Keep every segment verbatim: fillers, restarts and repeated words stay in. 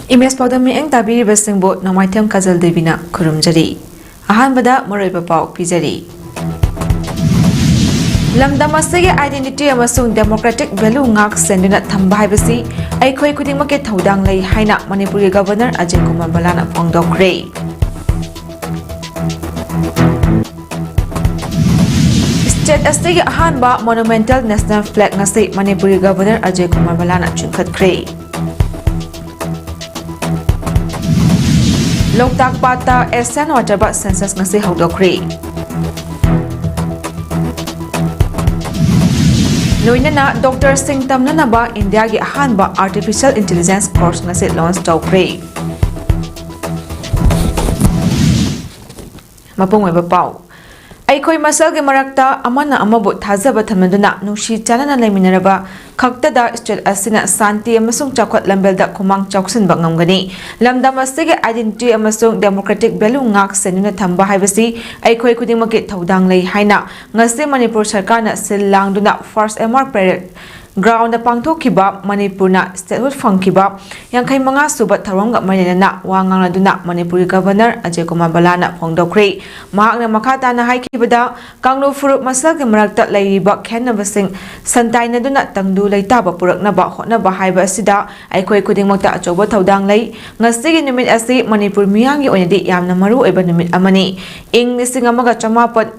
Image ꯄꯥꯎꯗꯝ ꯃꯤꯠꯌꯦꯡ ꯇꯥꯕꯤꯔꯤꯕꯁꯤꯡꯕꯨ ꯅꯣꯡꯃꯥꯏꯊꯦꯝ ꯀꯖꯜ ꯗꯦꯕꯤꯅ ꯈꯨꯔꯨꯝꯖꯔꯤ꯫ ꯑꯍꯥꯟꯕꯗ ꯃꯔꯨꯑꯣꯏꯕ ꯄꯥꯎ ꯄꯤꯖꯔꯤ꯫ ꯂꯝꯗꯝ ꯑꯁꯤꯒꯤ identity ꯑꯃꯁꯨꯡ democratic value ꯉꯥꯛ ꯁꯦꯟꯗꯨꯅ ꯊꯝꯕ ꯍꯥꯏꯕꯁꯤ ꯑꯩꯈꯣꯏ ꯈꯨꯗꯤꯡꯃꯛꯀꯤ ꯊꯧꯗꯥꯡ ꯂꯩ ꯍꯥꯏꯅ ꯃꯅꯤꯄꯨꯔꯒꯤ Governor ꯑꯖꯌ ꯀꯨꯃꯥꯔ ꯕꯂꯥꯅ ꯐꯣꯡꯗꯣꯛꯈ꯭ꯔꯦ꯫ State ꯑꯁꯤꯒꯤ ꯑꯍꯥꯟꯕ monumental national flag ꯉꯁꯤ ꯃꯅꯤꯄꯨꯔꯒꯤ Governor ꯑꯖꯌ ꯀꯨꯃꯥꯔ ꯕꯂꯥꯅ ꯆꯤꯡꯈꯠꯈ꯭ꯔꯦ꯫ ꯂꯣꯛꯇꯥꯛ ꯄꯥꯠꯇ Asian Water Bird Census ꯉꯁꯤ ꯍꯧꯗꯣꯛꯈ꯭ꯔꯦ꯫ ꯂꯣꯏꯅꯅ ꯗꯣꯛꯇꯔꯁꯤꯡ ꯇꯝꯅꯅꯕ ꯏꯟꯗꯤꯌꯥꯒꯤ ꯑꯍꯥꯟꯕ artificial intelligence course ꯉꯁꯤ launch ꯇꯧꯈ꯭ꯔꯦ꯫ ꯃꯄꯨꯡ ꯑꯣꯏꯕ ꯄꯥꯎ꯫ ꯑꯩꯈꯣꯏ ꯃꯁꯦꯜꯒꯤ ꯃꯔꯛꯇ ꯑꯃꯅ ꯑꯃꯕꯨ ꯊꯥꯖꯕ ꯊꯝꯅꯗꯨꯅ ꯅꯨꯡꯁꯤ ꯆꯥꯟꯅꯅ ꯂꯩꯃꯤꯟꯅꯔꯕ ꯈꯛꯇꯗ state ꯑꯁꯤꯅ ꯁꯥꯟꯇꯤ ꯑꯃꯁꯨꯡ ꯆꯥꯎꯈꯠ ꯂꯝꯕꯦꯜꯗ ꯈꯨꯃꯥꯡ ꯆꯥꯎꯁꯤꯟꯕ ꯉꯝꯒꯅꯤ꯫ ꯂꯝꯗꯝ ꯑꯁꯤꯒꯤ identity ꯑꯃꯁꯨꯡ democratic value ꯉꯥꯛ ꯁꯦꯟꯗꯨꯅ ꯊꯝꯕ ꯍꯥꯏꯕꯁꯤ ꯑꯩꯈꯣꯏ ꯈꯨꯗꯤꯡꯃꯛꯀꯤ ꯊꯧꯗꯥꯡ ꯂꯩ ꯍꯥꯏꯅ ꯉꯁꯤ ꯃꯅꯤꯄꯨꯔ ꯁꯔꯀꯥꯔꯅ ꯁꯤꯜ ꯂꯥꯡꯗꯨꯅ First M R Parade Ground ꯗ ꯄꯥꯡꯊꯣꯛꯈꯤꯕ ꯃꯅꯤꯄꯨꯔꯅ statehood ꯐꯪꯈꯤꯕ ꯌꯥꯡꯈꯩ ꯃꯉꯥ ꯁꯨꯕ ꯊꯧꯔꯝꯒ ꯃꯔꯤ ꯂꯩꯅꯅ ꯋꯥ ꯉꯥꯡꯅꯗꯨꯅ ꯃꯅꯤꯄꯨꯔꯒꯤ Governor ꯑꯖꯌ ꯀꯨꯃꯥꯔ ꯕꯂꯥꯅ ꯐꯣꯡꯗꯣꯛꯈ꯭ꯔꯦ꯫ ꯃꯍꯥꯛꯅ ꯃꯈꯥ ꯇꯥꯅ ꯍꯥꯏꯈꯤꯕꯗ, ꯀꯥꯡꯂꯨꯞ ꯐꯨꯔꯨꯞ ꯃꯁꯦꯜꯒꯤ ꯃꯔꯛꯇ ꯂꯩꯔꯤꯕ ꯈꯦꯟꯅꯕꯁꯤꯡ ꯁꯟꯇꯥꯏꯅꯗꯨꯅ ꯇꯪꯗꯨ ꯂꯩꯇꯥꯕ ꯄꯨꯔꯛꯅꯕ ꯍꯣꯠꯅꯕ ꯍꯥꯏꯕ ꯑꯁꯤꯗ ꯑꯩꯈꯣꯏ ꯈꯨꯗꯤꯡꯃꯛꯇ ꯑꯆꯧꯕ ꯊꯧꯗꯥꯡ ꯂꯩ꯫ ꯉꯁꯤꯒꯤ ꯅꯨꯃꯤꯠ ꯑꯁꯤ ꯃꯅꯤꯄꯨꯔ ꯃꯤꯌꯥꯝꯒꯤ ꯑꯣꯏꯅꯗꯤ ꯌꯥꯝꯅ ꯃꯔꯨ ꯑꯣꯏꯕ ꯅꯨꯃꯤꯠ ꯑꯃꯅꯤ꯫ ꯏꯪ ꯂꯤꯁꯤꯡ ꯑꯃꯒ ꯆꯃꯥꯄꯟ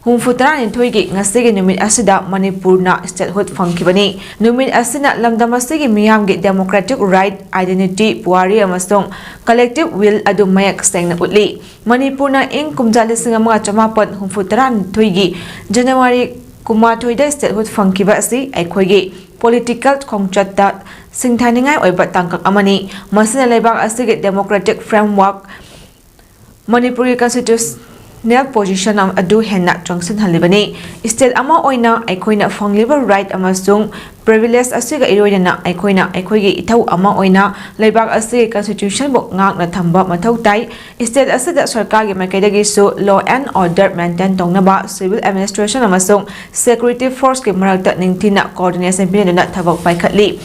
ꯍꯨꯝꯐꯨ ꯇꯔꯥꯅꯤꯊꯣꯏꯒꯤ ꯉꯁꯤꯒꯤ ꯅꯨꯃꯤꯠ ꯑꯁꯤꯗ ꯃꯅꯤꯄꯨꯔꯅ statehood ꯐꯪꯈꯤꯕꯅꯤ꯫ ꯅꯨꯃꯤꯠ ꯑꯁꯤꯅ ꯂꯝꯗꯝ ꯑꯁꯤꯒꯤ ꯃꯤꯌꯥꯝꯒꯤ democratic right, identity, ꯄꯨꯋꯥꯔꯤ ꯑꯃꯁꯨꯡ collective will ꯑꯗꯨ ꯃꯌꯦꯛ ꯁꯦꯡꯅ ꯎꯠꯂꯤ꯫ ꯃꯅꯤꯄꯨꯔꯅ ꯏꯪ ꯀꯨꯝꯖꯥ ꯂꯤꯁꯤꯡ ꯑꯃꯒ ꯆꯃꯥꯄꯟ ꯍꯨꯝꯐꯨ ꯇꯔꯥꯅꯤꯊꯣꯏꯒꯤ January ꯀꯨꯟꯃꯥꯊꯣꯏꯗ statehood ꯐꯪꯈꯤꯕ ꯑꯁꯤ ꯑꯩꯈꯣꯏꯒꯤ political ꯈꯣꯡꯆꯠꯇ ꯁꯤꯡꯊꯥꯅꯤꯡꯉꯥꯏ ꯑꯣꯏꯕ ꯇꯥꯡꯀꯛ ꯑꯃꯅꯤ꯫ ꯃꯁꯤꯅ ꯂꯩꯕꯥꯛ ꯑꯁꯤꯒꯤ democratic framework, ꯃꯅꯤꯄꯨꯔꯒꯤ constitutional position ꯑꯗꯨ ꯍꯦꯟꯅ ꯆꯪꯁꯤꯟꯍꯜꯂꯤꯕꯅꯤ꯫ State ꯑꯃ ꯑꯣꯏꯅ ꯑꯩꯈꯣꯏꯅ ꯐꯪꯂꯤꯕ right ꯑꯃꯁꯨꯡ privilege ꯑꯁꯤꯒ ꯏꯔꯣꯏꯅꯅ ꯑꯩꯈꯣꯏꯅ ꯑꯩꯈꯣꯏꯒꯤ ꯏꯊꯧ ꯑꯃ ꯑꯣꯏꯅ ꯂꯩꯕꯥꯛ ꯑꯁꯤꯒꯤ constitution ꯕꯨ ꯉꯥꯛꯅ ꯊꯝꯕ ꯃꯊꯧ ꯇꯥꯏ꯫ State ꯑꯁꯤꯗ ꯁꯔꯀꯥꯔꯒꯤ ꯃꯥꯏꯀꯩꯗꯒꯤꯁꯨ law and order maintain ꯇꯧꯅꯕ civil administration ꯑꯃꯁꯨꯡ security force ꯀꯤ ꯃꯔꯛꯇ ꯅꯤꯡꯊꯤꯅ coordination ꯄꯤꯅꯗꯨꯅ ꯊꯕꯛ ꯄꯥꯏꯈꯠꯂꯤ꯫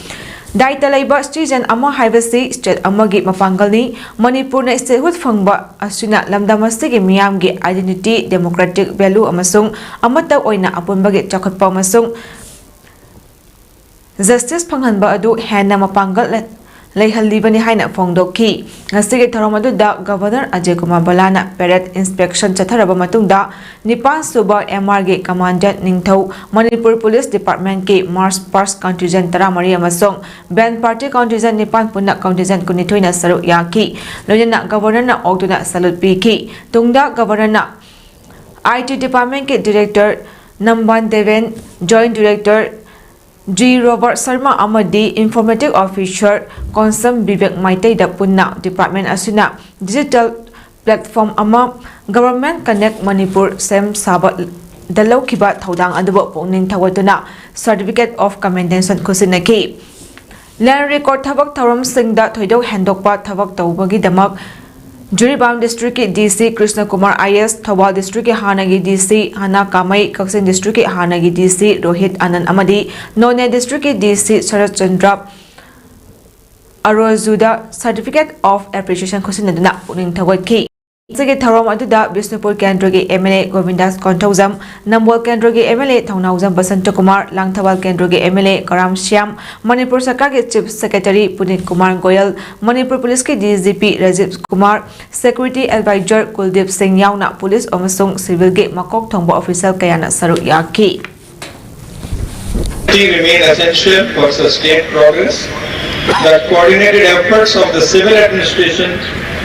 ꯗꯥꯏꯇ ꯂꯩꯕ ꯁꯤꯇꯤꯖꯦꯟ ꯑꯃ ꯍꯥꯏꯕꯁꯤ ꯁ꯭ꯇꯦꯠ ꯑꯃꯒꯤ ꯃꯄꯥꯡꯒꯜꯅꯤ꯫ ꯃꯅꯤꯄꯨꯔꯅ ꯁ꯭ꯇꯦꯠꯍꯨꯗ ꯐꯪꯕ ꯑꯁꯤꯅ ꯂꯝꯗꯝ ꯑꯁꯤꯒꯤ ꯃꯤꯌꯥꯝꯒꯤ ꯑꯥꯏꯗꯦꯟꯇꯤꯇꯤ, ꯗꯦꯃꯣꯀ꯭ꯔꯦꯇꯤꯛ ꯚꯦꯂꯨ ꯑꯃꯁꯨꯡ ꯑꯃꯠꯇ ꯑꯣꯏꯅ ꯑꯄꯨꯟꯕꯒꯤ ꯆꯥꯎꯈꯠꯄ ꯑꯃꯁꯨꯡ ꯖꯁꯇꯤꯁ ꯐꯪꯍꯟꯕ ꯑꯗꯨ ꯍꯦꯟꯅ ꯃꯄꯥꯡꯒꯜ ꯂꯩꯍꯜꯂꯤꯕꯅꯤ ꯍꯥꯏꯅ ꯐꯣꯡꯗꯣꯛꯈꯤ꯫ ꯉꯁꯤꯒꯤ ꯊꯧꯔꯝ ꯑꯗꯨꯗ governor Ajay Kumar ꯚꯜꯂꯥꯅ parade inspection ꯆꯠꯊꯔꯕ ꯃꯇꯨꯡꯗ, ꯅꯤꯄꯥꯟ ꯁꯨꯕ ꯑꯦꯝ ꯑꯥꯔꯒꯤ ꯀꯃꯥꯟꯗꯦꯟꯠ ꯅꯤꯡꯊꯧ, Manipur police ꯗꯤꯄꯥꯔꯠꯃꯦꯟꯠꯀꯤ March past contingent ꯇꯔꯥꯃꯔꯤ ꯑꯃꯁꯨꯡ ꯕꯦꯟꯗ ꯄꯥꯔꯇꯤ ꯀꯟꯇꯤꯟꯖꯦꯟꯠ ꯅꯤꯄꯥꯟ ꯄꯨꯟꯅ ꯀꯟꯇꯤꯟꯖꯦꯟꯠ ꯀꯨꯟꯅꯤꯊꯣꯏꯅ ꯁꯔꯨꯛ ꯌꯥꯈꯤ꯫ ꯂꯣꯏꯅꯅ ꯒꯚꯔꯅꯔꯅ ꯑꯣꯛꯇꯨꯅ ꯁꯦꯂꯨꯠ ꯄꯤꯈꯤ꯫ ꯇꯨꯡꯗ ꯒꯚꯔꯅꯔꯅ ꯑꯥꯏ ꯇꯤ ꯗꯤꯄꯥꯔꯠꯃꯦꯟꯠꯀꯤ director Namban Deben, joint director G Robert Sharma ꯑꯃꯗꯤ ꯏꯟꯐꯣꯔꯃꯦꯇꯤꯛ ꯑꯣꯐꯤꯁꯔ ꯀꯣꯟꯁꯝ ꯕꯤꯕꯦꯛ ꯃꯩꯇꯩꯗ ꯄꯨꯟꯅ ꯗꯤꯄꯥꯔꯠꯃꯦꯟꯠ ꯑꯁꯤꯅ ꯗꯤꯖꯤꯇꯦꯜ ꯄ꯭ꯂꯦꯠꯐꯣꯔꯝ ꯑꯃ ꯒꯚꯔꯟꯃꯦꯟꯠ ꯀꯅꯦꯛ ꯃꯅꯤꯄꯨꯔ ꯁꯦꯝ ꯁꯥꯕꯗ ꯂꯧꯈꯤꯕ ꯊꯧꯗꯥꯡ ꯑꯗꯨꯕꯨ ꯄꯨꯛꯅꯤꯡ ꯊꯧꯒꯠꯇꯨꯅ ꯁꯔꯇꯤꯐꯤꯀꯦꯠ ꯑꯣꯐ ꯀꯃꯦꯟꯗꯦꯁꯟ ꯈꯨꯠꯁꯤꯟꯅꯈꯤ꯫ ꯂꯦꯟꯗ ꯔꯦꯀꯣꯔꯗ ꯊꯕꯛ ꯊꯧꯔꯝꯁꯤꯡꯗ ꯊꯣꯏꯗꯣꯛ ꯍꯦꯟꯗꯣꯛꯄ ꯊꯕꯛ ꯇꯧꯕꯒꯤꯗꯃꯛ ꯖꯤꯔꯤꯕꯥꯝ ꯗꯤꯁꯇ꯭ꯔꯤꯛꯀꯤ ꯗꯤ ꯁꯤ ꯀ꯭ꯔꯤꯁꯅ ꯀꯨꯃꯥꯔ ꯑꯥꯏ ꯑꯦꯁ, ꯊꯧꯕꯥꯜ ꯗꯤꯁꯇ꯭ꯔꯤꯛꯀꯤ ꯍꯥꯟꯅꯒꯤ ꯗꯤ ꯁꯤ ꯍꯅꯥ ꯀꯥꯃꯩ, ꯀꯛꯆꯤꯡ ꯗꯤꯁꯇ꯭ꯔꯤꯛꯀꯤ ꯍꯥꯟꯅꯒꯤ ꯗꯤ ꯁꯤ ꯔꯣꯍꯤꯠ ꯑꯅꯟ ꯑꯃꯗꯤ ꯅꯣꯅꯦ ꯗꯤꯁꯇ꯭ꯔꯤꯛꯀꯤ ꯗꯤ ꯁꯤ ꯁꯔꯠ ꯆꯟꯗ꯭ꯔ ꯑꯔꯣꯖꯨꯗ ꯁꯔꯇꯤꯐꯤꯀꯦꯠ ꯑꯣꯐ ꯑꯦꯄ꯭ꯔꯤꯁꯤꯌꯦꯁꯟ ꯈꯨꯠꯁꯤꯟꯅꯗꯨꯅ ꯄꯨꯛꯅꯤꯡ ꯊꯧꯒꯠꯈꯤ꯫ ꯃꯁꯤꯒꯤ ꯊꯧꯔꯝ ꯑꯗꯨꯗ ꯕꯤꯁꯅꯨꯄꯨꯔ ꯀꯦꯟꯗ꯭ꯔꯒꯤ ꯑꯦꯝ ꯑꯦꯜ ꯑꯦ ꯒꯣꯕꯤꯟꯗꯥꯁ ꯀꯣꯟꯊꯧꯖꯝ, ꯅꯝꯕꯣꯜ ꯀꯦꯟꯗ꯭ꯔꯒꯤ M L A Thounaojam Basanta Kumar, Langthabal ꯀꯦꯟꯗ꯭ꯔꯒꯤ M L A Karam Shyam, Manipur ꯁꯔꯀꯥꯔꯒꯤ ꯆꯤꯐ ꯁꯦꯀ꯭ꯔꯦꯇꯔꯤ ꯄꯨꯅꯤꯠ ꯀꯨꯃꯥꯔ ꯒꯣꯌꯜ, ꯃꯅꯤꯄꯨꯔ ꯄꯨꯂꯤꯁꯀꯤ D G P Rajiv Kumar, security advisor Kuldeep Singh ꯌꯥꯎꯅ ꯄꯨꯂꯤꯁ ꯑꯃꯁꯨꯡ ꯁꯤꯚꯤꯜꯒꯤ ꯃꯀꯣꯛ ꯊꯣꯡꯕ ꯑꯣꯐꯤꯁꯤꯌꯦꯜ ꯀꯌꯥꯅ ꯁꯔꯨꯛ ꯌꯥꯈꯤ꯫ Remain essential for sustained progress. The coordinated efforts of the civil administration,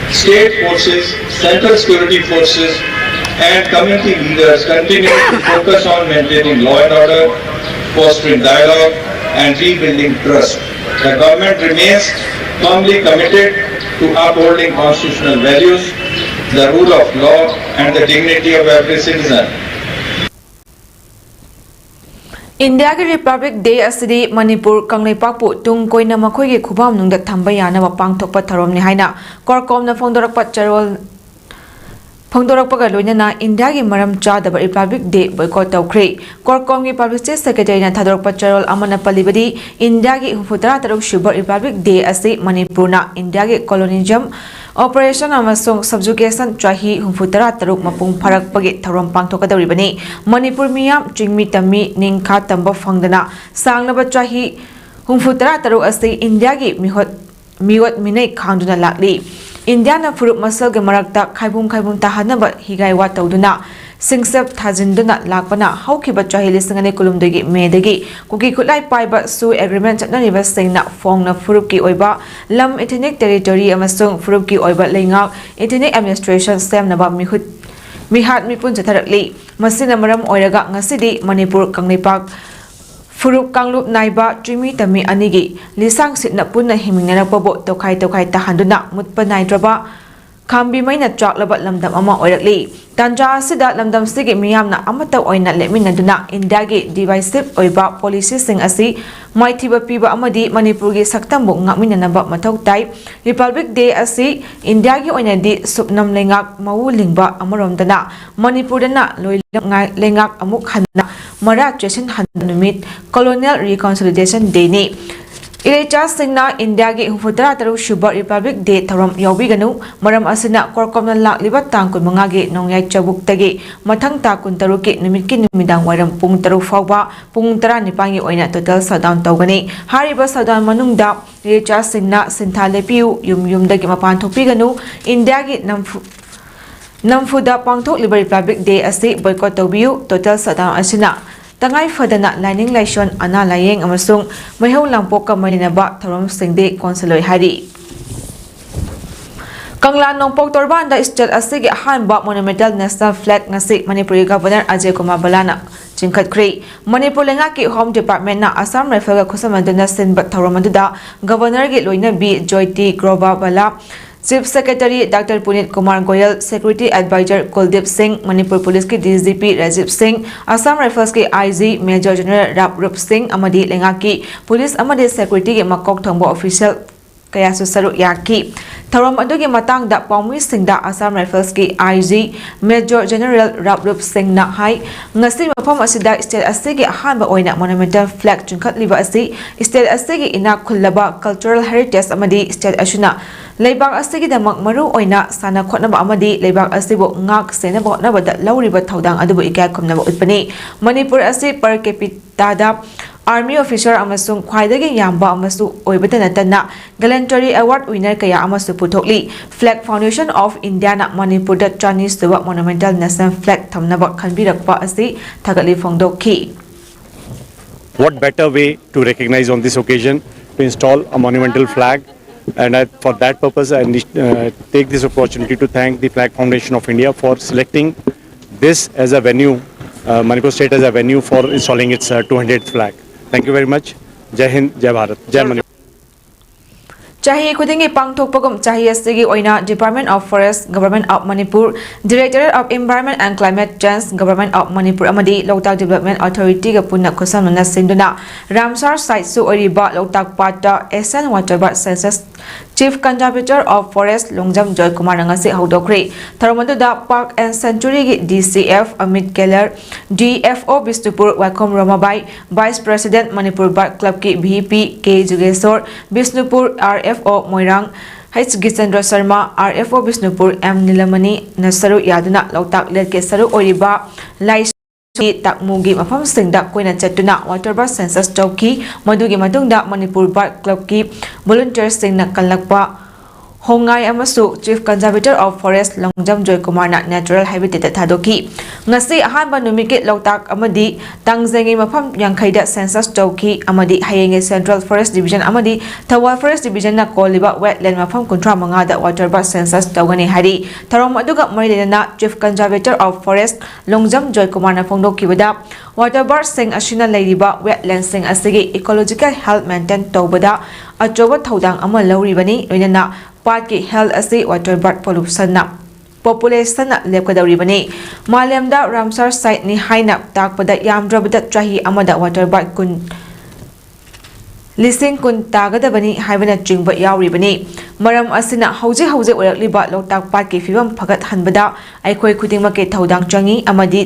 state forces, central security forces, and community leaders continue to focus on maintaining law and order, fostering dialogue, and rebuilding trust. The government remains firmly committed to upholding constitutional values, the rule of law, and the dignity of every citizen. ꯏꯟꯗꯤꯌꯥꯒꯤ republic day ꯑꯁꯤꯗꯤ ꯃꯅꯤꯄꯨꯔ, ꯀꯪꯂꯩꯄꯥꯛꯄꯨ ꯇꯨꯡ ꯀꯣꯏꯅ ꯃꯈꯣꯏꯒꯤ ꯈꯨꯕꯝ ꯅꯨꯡꯗ ꯊꯝꯕ ꯌꯥꯅꯕ ꯄꯥꯡꯊꯣꯛꯄ ꯊꯧꯔꯝꯅꯤ ꯍꯥꯏꯅ ꯀꯣꯔꯀꯣꯝꯅ ꯐꯣꯡꯗꯣꯔꯛꯄ ꯆꯦꯔꯣꯜ ꯐꯣꯡꯗꯣꯔꯛꯄꯒ ꯂꯣꯏꯅꯅ ꯏꯟꯗꯤꯌꯥꯒꯤ ꯃꯔꯝ ꯆꯥꯗꯕ ꯔꯤꯄꯕ꯭ꯂꯤꯛ ꯗꯦ ꯕꯣꯏꯀꯣꯠ ꯇꯧꯈ꯭ꯔꯦ꯫ ꯀꯣꯔꯀꯣꯝꯒꯤ ꯄꯕ꯭ꯂꯤꯁꯤꯇꯤ ꯁꯦꯀ꯭ꯔꯦꯇꯔꯤꯅ ꯊꯥꯗꯣꯔꯛꯄ ꯆꯦꯔꯣꯜ ꯑꯃꯅ ꯄꯜꯂꯤꯕꯗꯤ, ꯏꯟꯗꯤꯌꯥꯒꯤ ꯍꯨꯝꯐꯨ ꯇꯔꯥ ꯇꯔꯨꯛ ꯁꯨꯕ ꯔꯤꯄꯕ꯭ꯂꯤꯛ ꯗꯦ ꯑꯁꯤ ꯃꯅꯤꯄꯨꯔꯅ ꯏꯟꯗꯤꯌꯥꯒꯤ ꯀꯣꯂꯣꯅꯤꯖꯝ, ꯑꯣꯄꯔꯦꯁꯟ ꯑꯃꯁꯨꯡ ꯁꯕꯖꯨꯒꯦꯁꯟ ꯆꯍꯤ ꯍꯨꯝꯐꯨ ꯇꯔꯥ ꯇꯔꯨꯛ ꯃꯄꯨꯡ ꯐꯥꯔꯛꯄꯒꯤ ꯊꯧꯔꯝ ꯄꯥꯡꯊꯣꯛꯀꯗꯧꯔꯤꯕꯅꯤ꯫ ꯃꯅꯤꯄꯨꯔ ꯃꯤꯌꯥꯝ, ꯆꯤꯡꯃꯤ ꯇꯝꯃꯤ, ꯅꯤꯡꯈꯥ ꯇꯝꯕ ꯐꯪꯗꯅ ꯁꯥꯡꯂꯕ ꯆꯍꯤ ꯍꯨꯝꯐꯨ ꯇꯔꯥ ꯇꯔꯨꯛ ꯑꯁꯤ ꯏꯟꯗꯤꯌꯥꯒꯤ ꯃꯤꯍꯨꯠ ꯃꯤꯑꯣꯠ ꯃꯤꯅꯩ ꯈꯥꯡꯗꯨꯅ ꯂꯥꯛꯂꯤ꯫ ꯏꯟꯗꯤꯌꯥꯅ ꯐꯨꯔꯨꯞ ꯃꯁꯦꯜꯒꯤ ꯃꯔꯛꯇ ꯈꯥꯏꯕꯨꯡ ꯈꯥꯏꯕꯨꯡ ꯇꯥꯍꯟꯅꯕ ꯍꯤꯒꯥꯏ ꯋꯥ ꯇꯧꯗꯨꯅ ꯁꯤꯡꯆꯞ ꯊꯥꯖꯤꯟꯗꯨꯅ ꯂꯥꯛꯄꯅ ꯍꯧꯈꯤꯕ ꯆꯍꯤ ꯂꯤꯁꯤꯡ ꯑꯅꯤ ꯀꯨꯟꯍꯨꯝꯗꯣꯏꯒꯤ ꯃꯦꯗꯒꯤ ꯀꯨꯀꯤ ꯈꯨꯠꯂꯥꯏ ꯄꯥꯏꯕ ꯁꯨ ꯑꯦꯒ꯭ꯔꯤꯃꯦꯟ ꯆꯠꯅꯔꯤꯕꯁꯤꯡꯅ ꯐꯣꯡꯅ ꯐꯨꯔꯨꯞꯀꯤ ꯑꯣꯏꯕ ꯂꯝ, ꯏꯊꯅꯤꯛ ꯇꯦꯔꯤꯇꯣꯔꯤ ꯑꯃꯁꯨꯡ ꯐꯨꯔꯨꯞꯀꯤ ꯑꯣꯏꯕ ꯂꯩꯉꯥꯛ, ꯏꯊꯅꯤꯛ ꯑꯦꯗꯃꯤꯅꯤꯁꯇ꯭ꯔꯦꯁꯟ ꯁꯦꯝꯅꯕ ꯃꯤꯍꯨꯠ ꯃꯤꯍꯥꯠ ꯃꯤꯄꯨꯟ ꯆꯠꯊꯔꯛꯂꯤ꯫ ꯃꯁꯤꯅ ꯃꯔꯝ ꯑꯣꯏꯔꯒ ꯉꯁꯤꯗꯤ ꯃꯅꯤꯄꯨꯔ ꯀꯪꯂꯩꯄꯥꯛ ꯐꯨꯔꯨꯞ ꯀꯥꯡꯂꯨꯞ ꯅꯥꯏꯕ ꯆꯤꯡꯃꯤ ꯇꯝꯃꯤ ꯑꯅꯤꯒꯤ ꯂꯤꯁꯥꯡ ꯁꯤꯠꯅ ꯄꯨꯟꯅ ꯍꯤꯡꯃꯤꯟꯅꯔꯛꯄꯕꯨ ꯇꯣꯈꯥꯏ ꯇꯣꯈꯥꯏ ꯇꯥꯍꯟꯗꯨꯅ ꯃꯨꯠꯄ ꯅꯥꯏꯗ꯭ꯔꯕ ꯈꯥꯝꯕꯤ ꯃꯩꯅ ꯆꯥꯛꯂꯕ ꯂꯝꯗꯝ ꯑꯃ ꯑꯣꯏꯔꯛꯂꯤ꯫ ꯇꯥꯟꯖꯥ ꯑꯁꯤꯗ ꯂꯝꯗꯝꯁꯤꯒꯤ ꯃꯤꯌꯥꯝꯅ ꯑꯃꯠꯇ ꯑꯣꯏꯅ ꯂꯦꯞꯃꯤꯟꯅꯗꯨꯅ ꯏꯟꯗꯤꯌꯥꯒꯤ ꯗꯤꯚꯥꯏꯁꯤꯚ ꯑꯣꯏꯕ ꯄꯣꯂꯤꯁꯤꯁꯤꯡ ꯑꯁꯤ ꯃꯥꯏꯊꯤꯕ ꯄꯤꯕ ꯑꯃꯗꯤ ꯃꯅꯤꯄꯨꯔꯒꯤ ꯁꯛꯇꯝꯕꯨ ꯉꯥꯛꯃꯤꯟꯅꯅꯕ ꯃꯊꯧ ꯇꯥꯏ꯫ ꯔꯤꯄꯕ꯭ꯂꯤꯛ ꯗꯦ ꯑꯁꯤ ꯏꯟꯗꯤꯌꯥꯒꯤ ꯑꯣꯏꯅꯗꯤ ꯁꯨꯞꯅꯝ ꯂꯩꯉꯥꯛ ꯃꯎ ꯂꯤꯡꯕ ꯑꯃꯔꯣꯝꯗꯅ ꯃꯅꯤꯄꯨꯔꯗꯅ ꯂꯣꯏꯂꯝꯉꯥꯏ ꯂꯩꯉꯥꯛ ꯑꯃꯨꯛ ꯍꯟꯅ ꯃꯔꯥ ꯆꯦꯠꯁꯤꯟꯍꯟꯕ ꯅꯨꯃꯤꯠ, ꯀꯣꯂꯣꯅꯤꯌꯦꯜ ꯔꯤꯀꯟꯁꯤꯂꯤꯗꯦꯁꯟ ꯗꯦꯅꯤ꯫ ꯏꯔꯩꯆꯥꯁꯤꯡꯅ ꯏꯟꯗꯤꯌꯥꯒꯤ ꯍꯨꯝꯐꯨ ꯇꯔꯥ ꯇꯔꯨꯛ ꯁꯨꯕ ꯔꯤꯄꯕ꯭ꯂꯤꯛ ꯗꯦ ꯊꯧꯔꯝ ꯌꯥꯎꯕꯤꯒꯅꯨ꯫ ꯃꯔꯝ ꯑꯁꯤꯅ ꯀꯣꯔꯀꯣꯝꯅ ꯂꯥꯛꯂꯤꯕ ꯇꯥꯡ ꯀꯨꯟꯃꯉꯥꯒꯤ ꯅꯣꯡꯌꯥꯏ ꯆꯕꯨꯛꯇꯒꯤ ꯃꯊꯪ ꯇꯥ ꯀꯨꯟꯇꯔꯨꯛꯀꯤ ꯅꯨꯃꯤꯠꯀꯤ ꯅꯨꯃꯤꯗꯥꯡ ꯋꯥꯏꯔꯝ ꯄꯨꯡ ꯇꯔꯨꯛ ꯐꯥꯎꯕ ꯄꯨꯡ ꯇꯔꯥꯅꯤꯄꯥꯟꯒꯤ ꯑꯣꯏꯅ ꯇꯣꯇꯦꯜ ꯁꯠꯗꯥꯎꯟ ꯇꯧꯒꯅꯤ꯫ ꯍꯥꯏꯔꯤꯕ ꯁꯠꯗꯥꯎꯟ ꯃꯅꯨꯡꯗ ꯏꯔꯩꯆꯥꯁꯤꯡꯅ ꯁꯤꯟꯊꯥ ꯂꯦꯞꯄꯤꯌꯨ, ꯌꯨꯝ ꯌꯨꯝꯗꯒꯤ ꯃꯄꯥꯟ ꯊꯣꯛꯄꯤꯒꯅꯨ, ꯏꯟꯗꯤꯌꯥꯒꯤ ꯅꯝꯐꯨ ꯅꯝꯐꯨꯗ ꯄꯥꯡꯊꯣꯛꯂꯤꯕ ꯔꯤꯄꯕ꯭ꯂꯤꯛ ꯗꯦ ꯑꯁꯤ ꯕꯣꯏꯀꯣꯠ ꯇꯧꯕꯤꯌꯨ꯫ ꯇꯣꯇꯦꯜ ꯁꯠꯗꯥꯎꯟ ꯑꯁꯤꯅ ꯇꯉꯥꯏ ꯐꯗꯅ ꯂꯥꯏꯅꯤꯡ ꯂꯥꯏꯁꯣꯟ, ꯑꯅꯥ ꯂꯥꯌꯦꯡ ꯑꯃꯁꯨꯡ ꯃꯩꯍꯧ ꯂꯥꯡꯄꯣꯛꯀ ꯃꯔꯤ ꯂꯩꯅꯕ ꯊꯧꯔꯝꯁꯤꯡꯗꯤ ꯀꯣꯟꯁꯤꯜꯂꯣꯏ ꯍꯥꯏꯔꯤ꯫ ꯀꯪꯂꯥ ꯅꯣꯡꯄꯣꯛ ꯇꯣꯔꯕꯥꯟꯗ ꯁ꯭ꯇꯦꯠ ꯑꯁꯤꯒꯤ ꯑꯍꯥꯟꯕ ꯃꯣꯅꯨꯃꯦꯟꯇꯦꯜ ꯅꯦꯁꯅꯦꯜ ꯐ꯭ꯂꯦꯒ ꯉꯁꯤ ꯃꯅꯤꯄꯨꯔꯒꯤ ꯒꯚꯔꯅꯔ ꯑꯖꯌ ꯀꯨꯃꯥꯔ ꯚꯜꯂꯥꯅ ꯆꯤꯡꯈꯠꯈ꯭ꯔꯦ꯫ ꯃꯅꯤꯄꯨꯔ ꯂꯩꯉꯥꯛꯀꯤ ꯍꯣꯝ ꯗꯤꯄꯥꯔꯠꯃꯦꯟꯅ ꯑꯁꯥꯝ ꯔꯥꯏꯐꯜꯒ ꯈꯨꯠꯁꯝꯅꯗꯨꯅ ꯁꯤꯟꯕ ꯊꯧꯔꯝ ꯑꯗꯨꯗ ꯒꯚꯔꯅꯔꯒꯤ ꯂꯣꯏꯅꯕꯤ Jyoti Grover Bhalla, chief secretary doctor Punit Kumar Goel, security advisor Kuldeep Singh, Manipur ꯄꯨꯂꯤꯁꯀꯤ D G P Rajiv Singh, Assam ꯔꯥꯏꯐꯜꯁꯀꯤ I G major general Ravroop Singh ꯑꯃꯗꯤ ꯂꯩꯉꯥꯛꯀꯤ ꯄꯨꯂꯤꯁ ꯑꯃꯗꯤ ꯁꯦꯀ꯭ꯌꯨꯔꯤꯇꯤꯒꯤ ꯃꯀꯣꯛ ꯊꯣꯡꯕ ꯑꯣꯐꯤꯁꯤꯌꯦꯜ ꯀꯌꯥꯁꯨ ꯁꯔꯨꯛ ꯌꯥꯈꯤ꯫ ꯊꯧꯔꯝ ꯑꯗꯨꯒꯤ ꯃꯇꯥꯡꯗ ꯄꯥꯎꯃꯤꯁꯤꯡꯗ Assam Riflesꯀꯤ IG Major General ꯔꯥꯞꯔꯨꯞ ꯁꯤꯡꯅ ꯍꯥꯏ, ꯉꯁꯤ ꯃꯐꯝ ꯑꯁꯤꯗ state ꯑꯁꯤꯒꯤ ꯑꯍꯥꯟꯕ ꯑꯣꯏꯅ monumental flag ꯆꯤꯡꯈꯠꯂꯤꯕ ꯑꯁꯤ state ꯑꯁꯤꯒꯤ ꯏꯅꯥꯛ ꯈꯨꯜꯂꯕ cultural heritage ꯑꯃꯗꯤ state ꯑꯁꯤꯅ ꯂꯩꯕꯥꯛ ꯑꯁꯤꯒꯤꯗꯃꯛ ꯃꯔꯨ ꯑꯣꯏꯅ ꯁꯥꯟꯅ ꯈꯣꯠꯅꯕ ꯑꯃꯗꯤ ꯂꯩꯕꯥꯛ ꯑꯁꯤꯕꯨ ꯉꯥꯛ ꯁꯦꯟꯅꯕ ꯍꯣꯠꯅꯕꯗ ꯂꯧꯔꯤꯕ ꯊꯧꯗꯥꯡ ꯑꯗꯨꯕꯨ ꯏꯀꯥꯏ ꯈꯨꯝꯅꯕ ꯎꯠꯄꯅꯤ꯫ ꯃꯅꯤꯄꯨꯔ ꯑꯁꯤ per capita ꯗ army officer ꯑꯃꯁꯨꯡ ꯈ꯭ꯋꯥꯏꯗꯒꯤ ꯌꯥꯝꯕ ꯑꯃꯁꯨ ꯑꯣꯏꯕꯇ ꯅꯠꯇꯅ, gallantry award winner ꯀꯌꯥ ꯑꯃꯁꯨ ꯄꯨꯊꯣꯛꯂꯤ꯫ Flag Foundation of Indiaꯅ ꯃꯅꯤꯄꯨꯔꯗ ꯆꯅꯤ ꯁꯨꯕ monumental national flag ꯊꯝꯅꯕ ꯈꯟꯕꯤꯔꯛꯄ ꯑꯁꯤ ꯊꯥꯒꯠꯂꯤ ꯐꯣꯡꯗꯣꯛꯈꯤ꯫ What better way to recognize on this occasion to install a monumental flag? And I, for that purpose, I uh, take this opportunity to thank the Flag Foundation of India for selecting this as a venue, uh, Manipur State as a venue for installing its uh, two hundredth flag. Thank you very much. Jai Hind, Jai Bharat, Jai Manipur. ꯆꯍꯤ ꯈꯨꯗꯤꯡꯒꯤ ꯄꯥꯡꯊꯣꯛꯄꯒꯨꯝ ꯆꯍꯤ ꯑꯁꯤꯒꯤ ꯑꯣꯏꯅ Department of Forest, Government of Manipur, Directorate of Environment and Climate Change, Government of Manipur ꯑꯃꯗꯤ ꯂꯣꯛꯇꯥꯛ Development Authorityꯒ ꯄꯨꯟꯅ ꯈꯨꯠꯁꯝꯅꯅ ꯁꯤꯟꯗꯨꯅ ꯔꯥꯝꯁꯥꯔ siteꯁꯨ ꯑꯣꯏꯔꯤꯕ ꯂꯣꯛꯇꯥꯛ ꯄꯥꯠꯇ Asian Water Bird Census Chief Conservator of Forest Longjam ꯖꯣꯏꯀꯨꯃꯥꯔꯅ ꯉꯁꯤ ꯍꯧꯗꯣꯛꯈ꯭ꯔꯦ꯫ ꯊꯧꯔꯝ ꯑꯗꯨꯗ Park and Sanctuaryꯒꯤ DCF Amit ꯀꯦꯂꯔ, DFO Bishnupur ꯋꯥꯏꯈꯣꯝ ꯔꯣꯃꯥꯕꯥꯏ, Vice President Manipur Bird Clubꯀꯤ VP ꯀꯦ Jugeshor, Bishnupur RFO ꯃꯣꯏꯔꯥꯡ H ꯒꯤꯆꯟꯗ꯭ꯔ Sharma, RFO Bishnupur M ꯅꯤꯂꯃꯅꯤꯅ ꯁꯔꯨꯛ ꯌꯥꯗꯨꯅ ꯂꯣꯛꯇꯥꯛ ꯂꯦꯛꯀꯤ ꯁꯔꯨꯛ ꯑꯣꯏꯔꯤꯕ ꯂꯥꯏꯁ꯭ꯔꯝ ꯇꯥꯛꯃꯨꯒꯤ ꯃꯐꯝꯁꯤꯡꯗ ꯀꯣꯏꯅ ꯆꯠꯇꯨꯅ Water Bird Census ꯇꯧꯈꯤ꯫ ꯃꯗꯨꯒꯤ ꯃꯇꯨꯡꯗ Manipur Bird Clubꯀꯤ volunteerꯁꯤꯡꯅ ꯀꯜꯂꯛꯄ ꯍꯣꯡꯉꯥꯏ ꯑꯃꯁꯨ Chief Conservator of Forest Longjam ꯖꯣꯏꯀꯨꯃꯥꯔꯅ natural habitatꯇ ꯊꯥꯗꯣꯛꯈꯤ꯫ ꯉꯁꯤ ꯑꯍꯥꯟꯕ ꯅꯨꯃꯤꯠꯀꯤ ꯂꯣꯛꯇꯥꯛ ꯑꯃꯗꯤ ꯇꯥꯡꯖꯩꯉꯩ ꯃꯐꯝ ꯌꯥꯡꯈꯩꯗ census ꯇꯧꯈꯤ ꯑꯃꯗꯤ ꯍꯌꯦꯡꯒꯤ Central Forest Division ꯑꯃꯗꯤ ꯊꯧꯕꯥꯜ Forest Divisionꯅ ꯀꯣꯜꯂꯤꯕ wetland ꯃꯐꯝ ꯀꯨꯟꯊ꯭ꯔꯥ ꯃꯉꯥꯗ Water Bird Census ꯇꯧꯒꯅꯤ ꯍꯥꯏꯔꯤ꯫ ꯊꯧꯔꯝ ꯑꯗꯨꯒ ꯃꯔꯤ ꯂꯩꯅꯅ Chief Conservator of Forest Longjam ꯖꯣꯏꯀꯨꯃꯥꯔꯅ ꯐꯣꯡꯗꯣꯛꯈꯤꯕꯗ, Water Birdꯁꯤꯡ ꯑꯁꯤꯅ ꯂꯩꯔꯤꯕ wetlandꯁꯤꯡ ꯑꯁꯤꯒꯤ ecological health maintain ꯇꯧꯕꯗ ꯑꯆꯧꯕ ꯊꯧꯗꯥꯡ ꯑꯃ ꯂꯧꯔꯤꯕꯅꯤ, ꯂꯣꯏꯅꯅ ꯄꯥꯠꯀꯤ health ꯑꯁꯤ Water Bird pollutionꯅ populationꯅ ꯂꯦꯞꯀꯗꯧꯔꯤꯕꯅꯤ꯫ ꯃꯥꯂꯦꯝꯗ ꯔꯥꯝꯁꯥꯔ siteꯅꯤ ꯍꯥꯏꯅ ꯇꯥꯛꯄꯗ ꯌꯥꯝꯗ꯭ꯔꯕꯗ ꯆꯍꯤ ꯑꯃꯗ Water Bird ꯀꯨꯟ ꯂꯤꯁꯤꯡ ꯀꯨꯟ ꯇꯥꯒꯗꯕꯅꯤ ꯍꯥꯏꯕꯅꯆꯤꯡꯕ ꯌꯥꯎꯔꯤꯕꯅꯤ꯫ ꯃꯔꯝ ꯑꯁꯤꯅ ꯍꯧꯖꯤꯛ ꯍꯧꯖꯤꯛ ꯑꯣꯏꯔꯛꯂꯤꯕ ꯂꯣꯛꯇꯥꯛ ꯄꯥꯠꯀꯤ ꯐꯤꯕꯝ ꯐꯒꯠꯍꯟꯕꯗ ꯑꯩꯈꯣꯏ ꯈꯨꯗꯤꯡꯃꯛꯀꯤ ꯊꯧꯗꯥꯡ ꯆꯪꯏ ꯑꯃꯗꯤ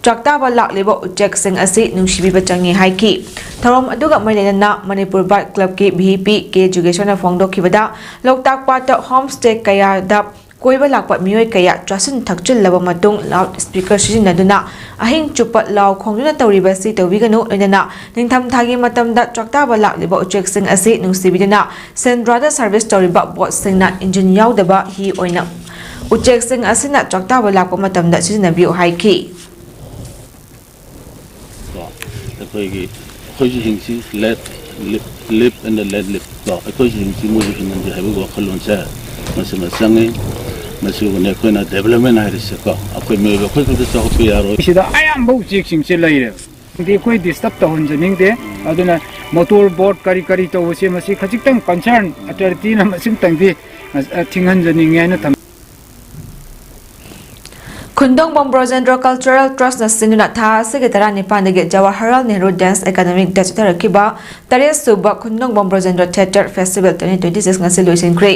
ꯆꯥꯛꯇꯥꯕ ꯂꯥꯛꯂꯤꯕ ꯎꯆꯦꯛꯁꯤꯡ ꯑꯁꯤ ꯅꯨꯡꯁꯤꯕꯤꯕ ꯆꯪꯏ ꯍꯥꯏꯈꯤ꯫ ꯊꯧꯔꯝ ꯑꯗꯨꯒ ꯃꯔꯤ ꯂꯩꯅꯅ ꯃꯅꯤꯄꯨꯔ ꯕꯥꯔꯠ ꯀ꯭ꯂꯕꯀꯤ ꯚꯤ ꯄꯤ ꯀꯦ ꯖꯨꯒꯦꯁꯣꯔꯅ ꯐꯣꯡꯗꯣꯛꯈꯤꯕꯗ, ꯂꯣꯛꯇꯥꯛ ꯄꯥꯠꯇ ꯍꯣꯝ ꯁ꯭ꯇꯦ ꯀꯌꯥꯗ ꯀꯣꯏꯕ ꯂꯥꯛꯄ ꯃꯤꯑꯣꯏ ꯀꯌꯥ ꯆꯥꯁꯤꯟ ꯊꯛꯆꯤꯜꯂꯕ ꯃꯇꯨꯡ ꯂꯥꯎꯗ ꯁ꯭ꯄꯤꯀꯔ ꯁꯤꯖꯤꯟꯅꯗꯨꯅ ꯑꯍꯤꯡ ꯆꯨꯞꯄ ꯂꯥꯎ ꯈꯣꯡꯗꯨꯅ ꯇꯧꯔꯤꯕ ꯑꯁꯤ ꯇꯧꯕꯤꯒꯅꯨ, ꯂꯣꯏꯅꯅ ꯅꯤꯡꯊꯝꯊꯥꯒꯤ ꯃꯇꯝꯗ ꯆꯥꯛꯇꯥꯕ ꯂꯥꯛꯂꯤꯕ ꯎꯆꯦꯛꯁꯤꯡ ꯑꯁꯤ ꯅꯨꯡꯁꯤꯕꯤꯗꯨꯅ ꯁꯦꯟꯗ꯭ꯔꯥꯗ ꯁꯔꯚꯤꯁ ꯇꯧꯔꯤꯕ ꯕꯣꯠꯁꯤꯡꯅ ꯏꯟꯖꯤꯟ ꯌꯥꯎꯗꯕ ꯍꯤ ꯑꯣꯏꯅ ꯎꯆꯦꯛꯁꯤꯡ ꯑꯁꯤꯅ ꯆꯥꯛꯇꯥꯕ ꯂꯥꯛꯄ ꯃꯇꯝꯗ ꯁꯤꯖꯤꯟꯅꯕꯤꯌꯨ ꯍꯥꯏꯈꯤ꯫ ꯀꯣ ꯑꯩꯈꯣꯏꯒꯤ ꯑꯩꯈꯣꯏꯁꯨ ꯍꯤꯡꯁꯤ, let live, live and let live ꯀꯣ ꯑꯩꯈꯣꯏꯁꯨ ꯍꯤꯡꯁꯤ, ꯃꯣꯏꯁꯨ ꯍꯤꯡꯍꯟꯁꯤ ꯍꯥꯏꯕꯒꯤ ꯋꯥꯈꯜꯂꯣꯟꯁꯦ ꯃꯁꯤꯃ ꯆꯪꯉꯤ꯫ ꯃꯁꯤꯕꯨꯅꯦ ꯑꯩꯈꯣꯏꯅ development ꯍꯥꯏꯔꯤꯁꯦꯀꯣ꯫ ꯑꯩꯈꯣꯏ ꯃꯤꯑꯣꯏꯕ ꯑꯩꯈꯣꯏ ꯈꯛꯇ ꯆꯥꯎꯈꯠꯄ ꯌꯥꯔꯣꯏ꯫ ꯁꯤꯗ ꯑꯌꯥꯝꯕ ꯎꯆꯦꯛꯁꯤꯡꯁꯦ ꯂꯩꯔꯦꯕ꯫ ꯍꯥꯏꯗꯤ ꯑꯩꯈꯣꯏ ꯗꯤꯁꯇꯔꯕ ꯇꯧꯍꯟꯖꯅꯤꯡꯗꯦ꯫ ꯑꯗꯨꯅ ꯃꯣꯇꯣꯔ ꯕꯣꯠ ꯀꯔꯤ ꯀꯔꯤ ꯇꯧꯕꯁꯦ ꯃꯁꯤ ꯈꯖꯤꯛꯇꯪ ꯀꯟꯁꯔꯟ ꯑꯊꯣꯔꯤꯇꯤꯅ ꯃꯁꯤꯃꯇꯪꯗꯤ ꯊꯤꯡꯍꯟꯖꯅꯤꯡꯉꯦ ꯍꯥꯏꯅ ꯊꯝꯃꯤ꯫ ꯈꯨꯟꯗꯣꯡꯕꯝ ꯕ꯭ꯔꯣꯖꯦꯟꯗ꯭ꯔꯣ ꯀꯜꯆꯔꯦꯜ ꯇ꯭ꯔꯁꯅ ꯁꯤꯟꯗꯨꯅ ꯊꯥ ꯑꯁꯤꯒꯤ ꯇꯔꯥꯅꯤꯄꯥꯟꯗꯒꯤ ꯖꯋꯥꯍꯔꯂꯥꯜ ꯅꯦꯍꯔꯨ ꯗꯦꯟꯁ ꯑꯦꯀꯥꯗꯃꯤꯗ ꯆꯠꯊꯔꯛꯈꯤꯕ ꯇꯔꯦꯠ ꯁꯨꯕ ꯈꯨꯟꯗꯣꯡꯕꯝ Brojendro theatre festival twenty twenty six ꯉꯁꯤ ꯂꯣꯏꯁꯤꯟꯈ꯭ꯔꯦ꯫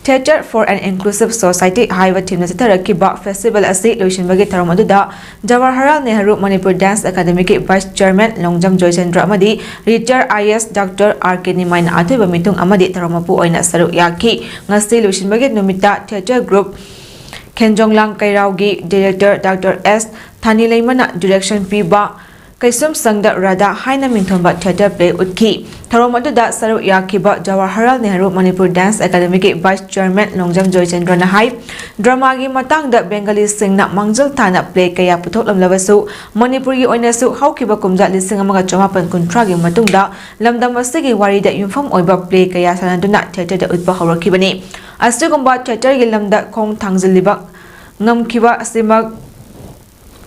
Theatre for an Inclusive Society ꯍꯥꯏꯕ ꯊꯤꯝꯅ ꯆꯠꯊꯔꯛꯈꯤꯕ ꯐꯦꯁꯇꯤꯚꯦꯜ ꯑꯁꯤ ꯂꯣꯏꯁꯤꯟꯕꯒꯤ ꯊꯧꯔꯝ ꯑꯗꯨꯗ ꯖꯋꯥꯍꯔꯂꯥꯜ ꯅꯦꯍꯔꯨ ꯃꯅꯤꯄꯨꯔ ꯗꯦꯟꯁ ꯑꯦꯀꯥꯗꯃꯤꯒꯤ ꯚꯥꯏꯁ ꯆꯤꯌꯔꯃꯦꯟ ꯂꯣꯡꯖꯝ ꯖꯣꯏꯆꯟꯗ꯭ꯔ ꯑꯃꯗꯤ retired I A S doctor R K ꯅꯤꯃꯥꯏꯅ ꯑꯊꯣꯏꯕ ꯃꯤꯊꯨꯡ ꯑꯃꯗꯤ ꯊꯧꯔꯝ ꯃꯄꯨ ꯑꯣꯏꯅ ꯁꯔꯨꯛ ꯌꯥꯈꯤ꯫ ꯉꯁꯤ ꯂꯣꯏꯁꯤꯟꯕꯒꯤ ꯅꯨꯃꯤꯠꯇ ꯊꯤꯌꯦꯇꯔ ꯒ꯭ꯔꯨꯞ ꯈꯦꯟꯖꯣꯡꯂꯥꯡ ꯀꯩꯔꯥꯎꯒꯤ ꯗꯤꯔꯦꯛꯇꯔ ꯗꯥꯛꯇꯔ ꯑꯦꯁ ꯊꯥꯅꯤꯂꯩꯃꯅ ꯗꯤꯔꯦꯛꯁꯟ ꯄꯤꯕ ꯀꯩꯁꯨꯝꯁꯪꯗ ꯔꯥꯙꯥ ꯍꯥꯏꯅ ꯃꯤꯡꯊꯣꯟꯕ ꯊꯤꯌꯦꯇꯔ ꯄ꯭ꯂꯦ ꯎꯠꯈꯤ꯫ ꯊꯧꯔꯝ ꯑꯗꯨꯗ ꯁꯔꯨꯛ ꯌꯥꯈꯤꯕ ꯖꯋꯥꯍꯔꯂꯥꯜ ꯅꯦꯍꯔꯨ ꯃꯅꯤꯄꯨꯔ ꯗꯦꯟꯁ ꯑꯦꯀꯥꯗꯃꯤꯒꯤ ꯚꯥꯏꯁ ꯆꯤꯌꯔꯃꯦꯟ ꯂꯣꯡꯖꯝ ꯖꯣꯏꯆꯟꯗ꯭ꯔꯅ ꯍꯥꯏ, ꯗ꯭ꯔꯃꯥꯒꯤ ꯃꯇꯥꯡꯗ ꯕꯦꯡꯒꯂꯤꯁꯤꯡꯅ ꯃꯥꯡꯖꯤꯜ ꯊꯥꯅ ꯄ꯭ꯂꯦ ꯀꯌꯥ ꯄꯨꯊꯣꯛꯂꯝꯂꯕꯁꯨ, ꯃꯅꯤꯄꯨꯔꯒꯤ ꯑꯣꯏꯅꯁꯨ ꯍꯧꯈꯤꯕ ꯀꯨꯝꯖꯥ ꯂꯤꯁꯤꯡ ꯑꯃꯒ ꯆꯃꯥꯄꯟ ꯀꯨꯟꯊ꯭ꯔꯥꯒꯤ ꯃꯇꯨꯡꯗ ꯂꯝꯗꯝ ꯑꯁꯤꯒꯤ ꯋꯥꯔꯤꯗ ꯌꯨꯝꯐꯝ ꯑꯣꯏꯕ ꯄ꯭ꯂꯦ ꯀꯌꯥ ꯁꯥꯟꯅꯗꯨꯅ ꯊꯤꯌꯦꯇꯔꯗ ꯎꯠꯄ ꯍꯧꯔꯛꯈꯤꯕꯅꯤ꯫ ꯑꯁꯤꯒꯨꯝꯕ ꯊꯤꯌꯦꯇꯔꯒꯤ ꯂꯝꯗ ꯈꯣꯡ ꯊꯥꯡꯖꯤꯜꯂꯤꯕ ꯉꯝꯈꯤꯕ ꯑꯁꯤꯃꯛ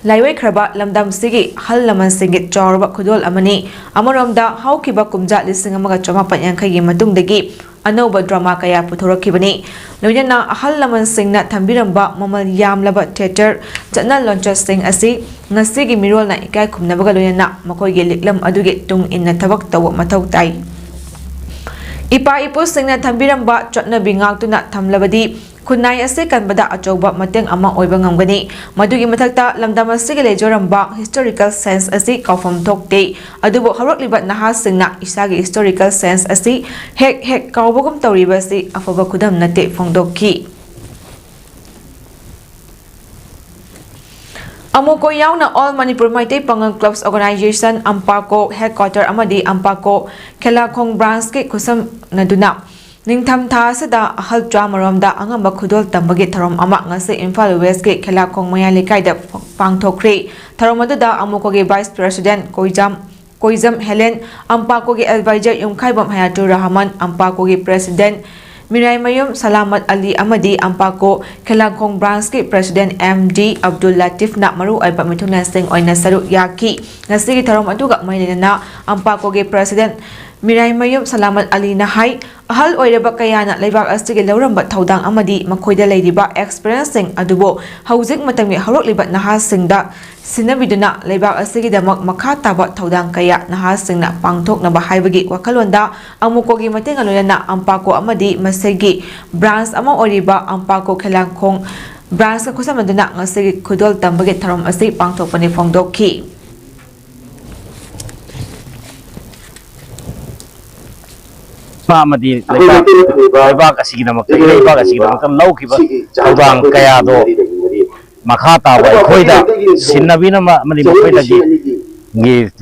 ꯂꯥꯏꯑꯣꯏꯈ꯭ꯔꯕ ꯂꯝꯗꯝꯁꯤꯒꯤ ꯑꯍꯜ ꯂꯃꯟꯁꯤꯡꯒꯤ ꯆꯥꯎꯔꯕ ꯈꯨꯗꯣꯜ ꯑꯃꯅꯤ꯫ ꯑꯃꯔꯣꯝꯗ, ꯍꯧꯈꯤꯕ ꯀꯨꯝꯖꯥ ꯂꯤꯁꯤꯡ ꯑꯃꯒ ꯆꯃꯥꯄꯟ ꯌꯥꯡꯈꯩꯒꯤ ꯃꯇꯨꯡꯗꯒꯤ ꯑꯅꯧꯕ ꯗ꯭ꯔꯃꯥ ꯀꯌꯥ ꯄꯨꯊꯣꯔꯛꯈꯤꯕꯅꯤ꯫ ꯂꯣꯏꯅꯅ ꯑꯍꯜ ꯂꯃꯟꯁꯤꯡꯅ ꯊꯝꯕꯤꯔꯝꯕ ꯃꯃꯜ ꯌꯥꯝꯂꯕ ꯊꯤꯌꯦꯇꯔ ꯆꯠꯅ ꯂꯣꯟꯆꯠꯁꯤꯡ ꯑꯁꯤ ꯉꯁꯤꯒꯤ ꯃꯤꯔꯣꯜꯅ ꯏꯀꯥꯏ ꯈꯨꯝꯅꯕꯒ ꯂꯣꯏꯅꯅ ꯃꯈꯣꯏꯒꯤ ꯂꯤꯛꯂꯝ ꯑꯗꯨꯒꯤ ꯇꯨꯡ ꯏꯟꯅ ꯊꯕꯛ ꯇꯧꯕ ꯃꯊꯧ ꯇꯥꯏ꯫ ꯏꯄꯥ ꯏꯄꯨꯁꯤꯡꯅ ꯊꯝꯕꯤꯔꯝꯕ ꯆꯠꯅꯕꯤ ꯉꯥꯛꯇꯨꯅ ꯊꯝꯂꯕꯗꯤ ꯈꯨꯟꯅꯥꯏ ꯑꯁꯤ ꯀꯟꯕꯗ ꯑꯆꯧꯕ ꯃꯇꯦꯡ ꯑꯃ ꯑꯣꯏꯕ ꯉꯝꯒꯅꯤ꯫ ꯃꯗꯨꯒꯤ ꯃꯊꯛꯇ ꯂꯝꯗꯝ ꯑꯁꯤꯒꯤ ꯂꯩꯖꯔꯝꯕ historical sense ꯑꯁꯤ ꯀꯥꯎꯐꯝ ꯊꯣꯛꯇꯦ꯫ ꯑꯗꯨꯕꯨ ꯍꯧꯔꯛꯂꯤꯕ ꯅꯍꯥꯁꯤꯡꯅ ꯏꯁꯥꯒꯤ historical sense ꯑꯁꯤ ꯍꯦꯛ ꯍꯦꯛ ꯀꯥꯎꯕꯒꯨꯝ ꯇꯧꯔꯤꯕ ꯑꯁꯤ ꯑꯐꯕ ꯈꯨꯗꯝ ꯅꯠꯇꯦ ꯐꯣꯡꯗꯣꯛꯈꯤ꯫ ꯑꯃꯨꯀꯣ ꯌꯥꯎꯅ All Manipur Meitei Pangal Clubs Organization, ꯑꯝꯄꯥꯀꯣ headquarter ꯑꯃꯗꯤ ꯑꯝꯄꯥꯀꯣ ꯈꯦꯂꯥꯈꯣꯡ branchꯀꯤ ꯈꯨꯠꯁꯝꯅꯗꯨꯅ ꯅꯤꯡꯊꯝ ꯊꯥ ꯑꯁꯤꯗ ꯑꯍꯜ ꯇꯔꯥꯃꯔꯣꯝꯗ ꯑꯉꯝꯕ ꯈꯨꯗꯣꯜ ꯇꯝꯕꯒꯤ ꯊꯧꯔꯝ ꯑꯃ ꯉꯁꯤ ꯏꯝꯐꯥꯜ Westꯀꯤ ꯈꯦꯂꯥꯈꯣꯡ ꯃꯌꯥꯏ ꯂꯩꯀꯥꯏꯗ ꯄꯥꯡꯊꯣꯛꯈ꯭ꯔꯦ꯫ ꯊꯧꯔꯝ ꯑꯗꯨꯗ ꯑꯃꯨꯀꯣꯒꯤ Vice President Koijam Koijam Helen, ꯑꯝꯄꯥꯀꯣꯒꯤ advisor ꯌꯨꯝꯈꯥꯏꯕꯝ ꯍꯌꯥꯇꯨꯔ ꯔꯍꯃꯟ, ꯑꯝꯄꯥꯀꯣꯒꯤ President ꯃꯤꯔꯥꯏꯃꯌꯨꯝ ꯁꯂꯥꯃꯠ ꯑꯂꯤ ꯑꯃꯗꯤ ꯑꯝꯄꯥꯀꯣ ꯈꯦꯂꯥꯈꯣꯡ branchꯀꯤ President ꯑꯦꯝ ꯗꯤ ꯑꯕꯗꯨꯜ ꯂꯥꯇꯤꯐꯅ ꯃꯔꯨꯑꯣꯏꯕ ꯃꯤꯊꯨꯡꯂꯦꯟꯁꯤꯡ ꯑꯣꯏꯅ ꯁꯔꯨꯛ ꯌꯥꯈꯤ꯫ ꯉꯁꯤꯒꯤ ꯊꯧꯔꯝ ꯑꯗꯨꯒ ꯃꯔꯤ ꯂꯩꯅꯅ ꯑꯝꯄꯥꯀꯣꯒꯤ President ꯃꯤꯔꯥꯏꯃꯌꯨꯝ ꯁꯂꯥꯃꯠ ꯑꯂꯤꯅ ꯍꯥꯏ, ꯑꯍꯜ ꯑꯣꯏꯔꯕ ꯀꯌꯥꯅ ꯂꯩꯕꯥꯛ ꯑꯁꯤꯒꯤ ꯂꯧꯔꯝꯕ ꯊꯧꯗꯥꯡ ꯑꯃꯗꯤ ꯃꯈꯣꯏꯗ ꯂꯩꯔꯤꯕ experienceꯁꯤꯡ ꯑꯗꯨꯕꯨ ꯍꯧꯖꯤꯛ ꯃꯇꯝꯒꯤ ꯍꯧꯔꯛꯂꯤꯕ ꯅꯍꯥꯁꯤꯡꯗ ꯁꯤꯟꯅꯕꯤꯗꯨꯅ ꯂꯩꯕꯥꯛ ꯑꯁꯤꯒꯤꯗꯃꯛ ꯃꯈꯥ ꯇꯥꯕ ꯊꯧꯗꯥꯡ ꯀꯌꯥ ꯅꯍꯥꯁꯤꯡꯅ ꯄꯥꯡꯊꯣꯛꯅꯕ ꯍꯥꯏꯕꯒꯤ ꯋꯥꯈꯜꯂꯣꯟꯗ ꯑꯃꯨꯀꯣꯒꯤ ꯃꯇꯦꯡꯒ ꯂꯣꯏꯅꯅ ꯑꯝꯄꯥꯀꯣ ꯑꯃꯗꯤ ꯃꯁꯤꯒꯤ branch ꯑꯃ ꯑꯣꯏꯔꯤꯕ ꯑꯝꯄꯥꯀꯣ ꯈꯦꯂꯥꯡꯈꯣꯡ branchꯀ ꯈꯨꯠꯁꯝꯅꯗꯨꯅ ꯉꯁꯤꯒꯤ ꯈꯨꯗꯣꯜ ꯇꯝꯕꯒꯤ ꯊꯧꯔꯝ ꯑꯁꯤ ꯄꯥꯡꯊꯣꯛꯄꯅꯤ ꯐꯣꯡꯗꯣꯛꯈꯤ꯫ ꯑꯃꯗꯤ ꯂꯩꯕꯥꯛ, ꯂꯩꯕꯥꯛ ꯑꯁꯤꯒꯤꯗꯃꯛꯇ, ꯏꯔꯩꯕꯥꯛ ꯑꯁꯤꯒꯤꯗꯃꯛꯇ ꯂꯧꯈꯤꯕ ꯊꯧꯗꯥꯡ ꯀꯌꯥꯗꯣ ꯃꯈꯥ ꯇꯥꯕ ꯑꯩꯈꯣꯏꯗ ꯁꯤꯟꯅꯕꯤꯅꯕ ꯑꯃꯗꯤ ꯃꯈꯣꯏꯗꯒꯤ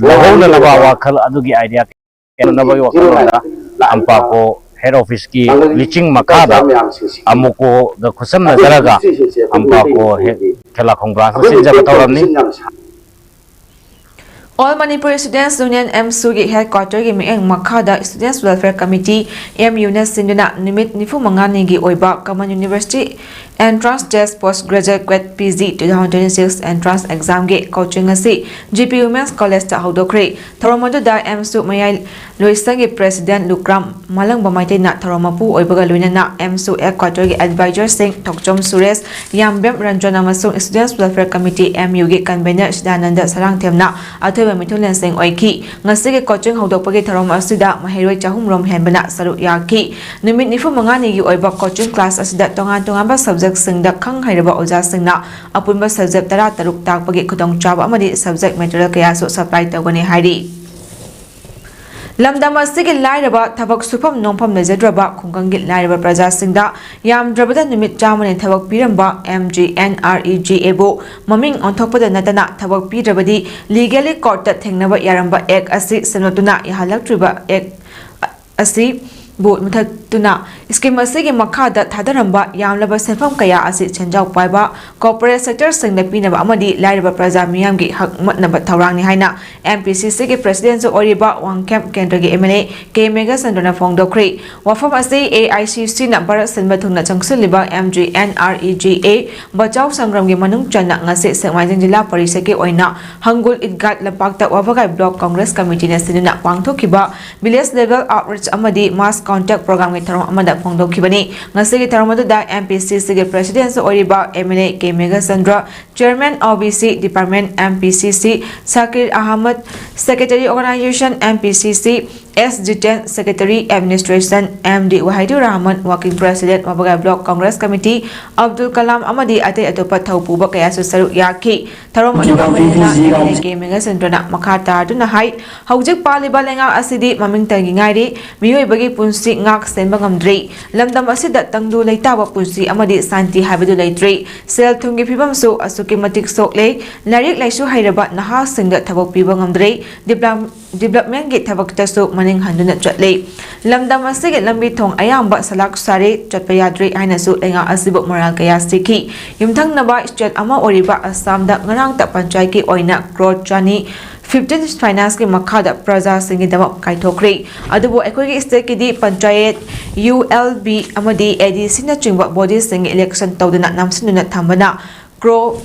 ꯂꯧꯍꯧꯅꯅꯕ ꯋꯥꯈꯜ ꯑꯗꯨꯒꯤ idea ꯀꯌꯥꯅꯕꯒꯤ ꯋꯥꯈꯜꯂꯣꯟꯗ ꯑꯝꯄꯥꯀꯣ head officeꯀꯤ ꯂꯤꯆꯤꯡ ꯃꯈꯥꯗ ꯑꯃꯨꯀꯣꯒ ꯈꯨꯠꯁꯝꯅꯖꯔꯒ ꯑꯝꯄꯥꯀꯣ ꯈꯦꯂꯥꯈꯣꯡ branchꯅ ꯁꯤꯟꯖꯕ ꯊꯧꯔꯝꯅꯤ꯫ All Manipur Students Union, ꯑꯦꯝꯁꯨꯒꯤ headquarterꯒꯤ ꯃꯤꯠꯌꯦꯡ ꯃꯈꯥꯗ Students Welfare Committee, ꯑꯦꯝ ꯌꯨꯅ ꯁꯤꯟꯗꯨꯅ ꯅꯨꯃꯤꯠ ꯅꯤꯐꯨ ꯃꯉꯥꯅꯤꯒꯤ ꯑꯣꯏꯕ Common University Entrance Test Post Graduate CUET P G two thousand twenty-six entrance examꯒꯤ coaching ꯑꯁꯤ ꯖꯤ ꯄꯤ Women's Collegeꯇ ꯍꯧꯗꯣꯛꯈ꯭ꯔꯦ꯫ ꯊꯧꯔꯝ ꯑꯗꯨꯗ ꯑꯦꯝꯁꯨ ꯃꯌꯥꯏ ꯂꯣꯏꯁꯪꯒꯤ President ꯂꯨꯀ꯭ꯔꯥꯝ ꯃꯥꯂꯪꯕ ꯃꯩꯇꯩꯅ ꯊꯧꯔꯝ ꯃꯄꯨ ꯑꯣꯏꯕꯒ ꯂꯣꯏꯅꯅ ꯑꯦꯝꯁꯨ headquarterꯒꯤ advisorꯁꯤꯡ ꯊꯣꯛꯆꯣꯝ ꯁꯨꯔꯦꯁ, ꯌꯥꯝꯕꯦꯝ ꯔꯟꯖꯟ ꯑꯃꯁꯨꯡ Students Welfare Committee, ꯑꯦꯝ ꯌꯨꯒꯤ convener ꯁꯤꯗꯥꯅꯟꯗ ꯁꯔꯥꯡꯊꯦꯝꯅ ꯑꯊꯣꯏꯕ ꯃꯤꯊꯨꯡꯂꯦꯟꯁꯤꯡ ꯑꯣꯏꯈꯤ꯫ ꯉꯁꯤꯒꯤ coaching ꯍꯧꯗꯣꯛꯄꯒꯤ ꯊꯧꯔꯝ ꯑꯁꯤꯗ ꯃꯍꯩꯔꯣꯏ ꯆꯍꯨꯝ ꯔꯣꯝ ꯍꯦꯟꯕꯅ ꯁꯔꯨꯛ ꯌꯥꯈꯤ꯫ ꯅꯨꯃꯤꯠ ꯅꯤꯐꯨ ꯃꯉꯥꯅꯤꯒꯤ ꯑꯣꯏꯕ coaching class ꯑꯁꯤꯗ ꯇꯣꯉꯥꯟ ꯇꯣꯉꯥꯟꯕ subjectꯁꯤꯡꯗ ꯈꯪ ꯍꯩꯔꯕ ꯑꯣꯖꯥꯁꯤꯡꯅ ꯑꯄꯨꯟꯕ subject ꯇꯔꯥꯇꯔꯨꯛ ꯇꯥꯛꯄꯒꯤ ꯈꯨꯗꯣꯡꯆꯥꯕ ꯑꯃꯗꯤ subject material ꯀꯌꯥꯁꯨ supply ꯇꯧꯒꯅꯤ ꯍꯥꯏꯔꯤ꯫ ꯂꯝꯗꯝ ꯑꯁꯤꯒꯤ ꯂꯥꯏꯔꯕ, ꯊꯕꯛ ꯁꯨꯐꯝ ꯅꯣꯝꯐꯝ ꯂꯩꯖꯗ꯭ꯔꯕ ꯈꯨꯡꯒꯪꯒꯤ ꯂꯥꯏꯔꯕ ꯄ꯭ꯔꯖꯥꯁꯤꯡꯗ ꯌꯥꯝꯗ꯭ꯔꯕꯗ ꯅꯨꯃꯤꯠ ꯆꯥꯝꯃꯅꯤ ꯊꯕꯛ ꯄꯤꯔꯝꯕ M G N R E G Aꯕꯨ ꯃꯃꯤꯡ ꯑꯣꯟꯊꯣꯛꯄꯗ ꯅꯠꯇꯅ ꯊꯕꯛ ꯄꯤꯗ꯭ꯔꯕꯗꯤ legally courtꯇ ꯊꯦꯡꯅꯕ ꯌꯥꯔꯝꯕ act ꯑꯁꯤ ꯁꯦꯝꯗꯣꯛꯇꯨꯅ ꯌꯥꯍꯜꯂꯛꯇ꯭ꯔꯤꯕ act ꯑꯁꯤꯕꯨ ꯃꯨꯊꯠꯇꯨꯅ scheme ꯑꯁꯤꯒꯤ ꯃꯈꯥꯗ ꯊꯥꯗꯔꯝꯕ ꯌꯥꯝꯂꯕ ꯁꯦꯟꯐꯝ ꯀꯌꯥ ꯑꯁꯤ ꯁꯦꯟꯖꯥꯎ ꯄꯥꯏꯕ corporate sectorꯁꯤꯡꯗ ꯄꯤꯅꯕ ꯑꯃꯗꯤ ꯂꯥꯏꯔꯕ ꯄ꯭ꯔꯖꯥ ꯃꯤꯌꯥꯝꯒꯤ ꯍꯛ ꯃꯠꯅꯕ ꯊꯧꯔꯥꯡꯅꯤ ꯍꯥꯏꯅ M P C Cꯒꯤ presidentꯁꯨ ꯑꯣꯏꯔꯤꯕ ꯋꯥꯡꯈꯦꯝ ꯀꯦꯟꯗ꯭ꯔꯒꯤ M L A ꯀꯦ ꯃꯦꯘꯆꯟꯗ꯭ꯔꯅ ꯐꯣꯡꯗꯣꯛꯈ꯭ꯔꯦ꯫ ꯋꯥꯐꯝ ꯑꯁꯤ A I C Cꯅ ꯚꯥꯔꯠ ꯁꯤꯟꯕ ꯊꯨꯡꯅ ꯆꯪꯁꯤꯜꯂꯤꯕ M G N R E G A Bachao ꯁꯪꯒ꯭ꯔꯥꯝꯒꯤ ꯃꯅꯨꯡ ꯆꯟꯅ ꯉꯁꯤ ꯁꯦꯛꯃꯥꯏꯖꯤꯡ ꯖꯤꯂꯥ ꯄꯔꯤꯁꯗꯀꯤ ꯑꯣꯏꯅ ꯍꯪꯒꯨꯜ ꯏꯗꯒꯥꯠ ꯂꯝꯄꯥꯛꯇ ꯋꯥꯕꯒꯥꯏ block congress committeeꯅ ꯁꯤꯟꯗꯨꯅ ꯄꯥꯡꯊꯣꯛꯈꯤꯕ village level outreach ꯑꯃꯗꯤ mass contact programꯒꯤ ꯊꯧꯔꯝ ꯑꯃꯗ ꯐꯣꯡꯗꯣꯛꯈꯤꯕꯅꯤ꯫ ꯉꯁꯤꯒꯤ ꯊꯧꯔꯝ ꯑꯗꯨꯗ M P C Cꯒꯤ presidentꯁꯨ ꯑꯣꯏꯔꯤꯕ M L A K Meghachandra, Chairman O B C Department M P C C, Shakir Ahmad, Secretary Organization M P C C, S Jiten, Secretary Administration M D Wahidur Rahman, Working President ꯋꯥꯕꯒꯥꯏ Block Congress Committee Abdul Kalam ꯑꯃꯗꯤ ꯑꯇꯩ ꯑꯇꯣꯞꯄ ꯊꯧ ꯄꯨꯕ ꯀꯌꯥꯁꯨ ꯁꯔꯨꯛ ꯌꯥꯈꯤ꯫ ꯊꯧꯔꯝ ꯑꯗꯨ ꯄꯥꯡꯊꯣꯛꯄꯅ M L A ꯀꯦ ꯃꯦꯘꯆꯟꯗ꯭ꯔꯅ ꯃꯈꯥ ꯇꯥꯗꯨꯅ ꯍꯥꯏ, ꯍꯧꯖꯤꯛ ꯄꯥꯜꯂꯤꯕ ꯂꯩꯉꯥꯛ ꯑꯁꯤꯗꯤ ꯃꯃꯤꯡꯇꯒꯤ ꯉꯥꯏꯔꯤ, ꯃꯤꯑꯣꯏꯕꯒꯤ ꯄꯨꯟꯁꯤ ꯉꯥꯛ ꯁꯦꯟꯕ ꯉꯝꯗ꯭ꯔꯤ꯫ ꯂꯝꯗꯝ ꯑꯁꯤꯗ ꯇꯪꯗꯨ ꯂꯩꯇꯥꯕ ꯄꯨꯟꯁꯤ ꯑꯃꯗꯤ ꯁꯥꯟꯇꯤ ꯍꯥꯏꯕꯗꯨ ꯂꯩꯇ꯭ꯔꯤ꯫ ꯁꯦꯜ ꯊꯨꯝꯒꯤ ꯐꯤꯕꯝꯁꯨ ꯑꯁꯨꯛꯀꯤ ꯃꯇꯤꯛ ꯁꯣꯛꯂꯦ꯫ ꯂꯥꯏꯔꯤꯛ ꯂꯥꯏꯁꯨ ꯍꯩꯔꯕ ꯅꯍꯥꯁꯤꯡꯗ ꯊꯕꯛ ꯄꯤꯕ ꯉꯝꯗ꯭ꯔꯦ꯫ ꯗꯤꯄ꯭ꯂꯣꯝ-, developmentꯀꯤ ꯊꯕꯛꯇꯁꯨ ꯃꯅꯤꯡ ꯍꯟꯗꯨꯅ ꯆꯠꯂꯦ꯫ ꯂꯝꯗꯝ ꯑꯁꯤꯒꯤ ꯂꯝꯕꯤ ꯊꯣꯡ ꯑꯌꯥꯝꯕ ꯁꯂꯥꯛ ꯁꯥꯔꯦ, ꯆꯠꯄ ꯌꯥꯗ꯭ꯔꯦ ꯍꯥꯏꯅꯁꯨ ꯂꯩꯉꯥꯛ ꯑꯁꯤꯕꯨ ꯃꯔꯥꯜ ꯀꯌꯥ ꯁꯤꯈꯤ꯫ ꯌꯨꯝꯊꯪꯅꯕ state ꯑꯃ ꯑꯣꯏꯔꯤꯕ ꯑꯁꯥꯝꯗ ꯉꯔꯥꯡꯇ ꯄꯟꯆꯥꯌꯠꯀꯤ ꯑꯣꯏꯅ ꯀ꯭ꯔꯣꯔ ꯆꯅꯤ fifteen financeꯀꯤ ꯃꯈꯥꯗ ꯄ꯭ꯔꯖꯥꯁꯤꯡꯒꯤꯗꯃꯛ ꯀꯥꯏꯊꯣꯛꯈ꯭ꯔꯦ꯫ ꯑꯗꯨꯕꯨ ꯑꯩꯈꯣꯏꯒꯤ stateꯀꯤꯗꯤ ꯄꯟꯆꯥꯌꯠ, U L B ꯑꯃꯗꯤ A D Cꯅꯆꯤꯡꯕ bodyꯁꯤꯡꯒꯤ election ꯇꯧꯗꯨꯅ ꯅꯝꯁꯤꯟꯗꯨꯅ ꯊꯝꯕꯅ ꯀ꯭ꯔꯣ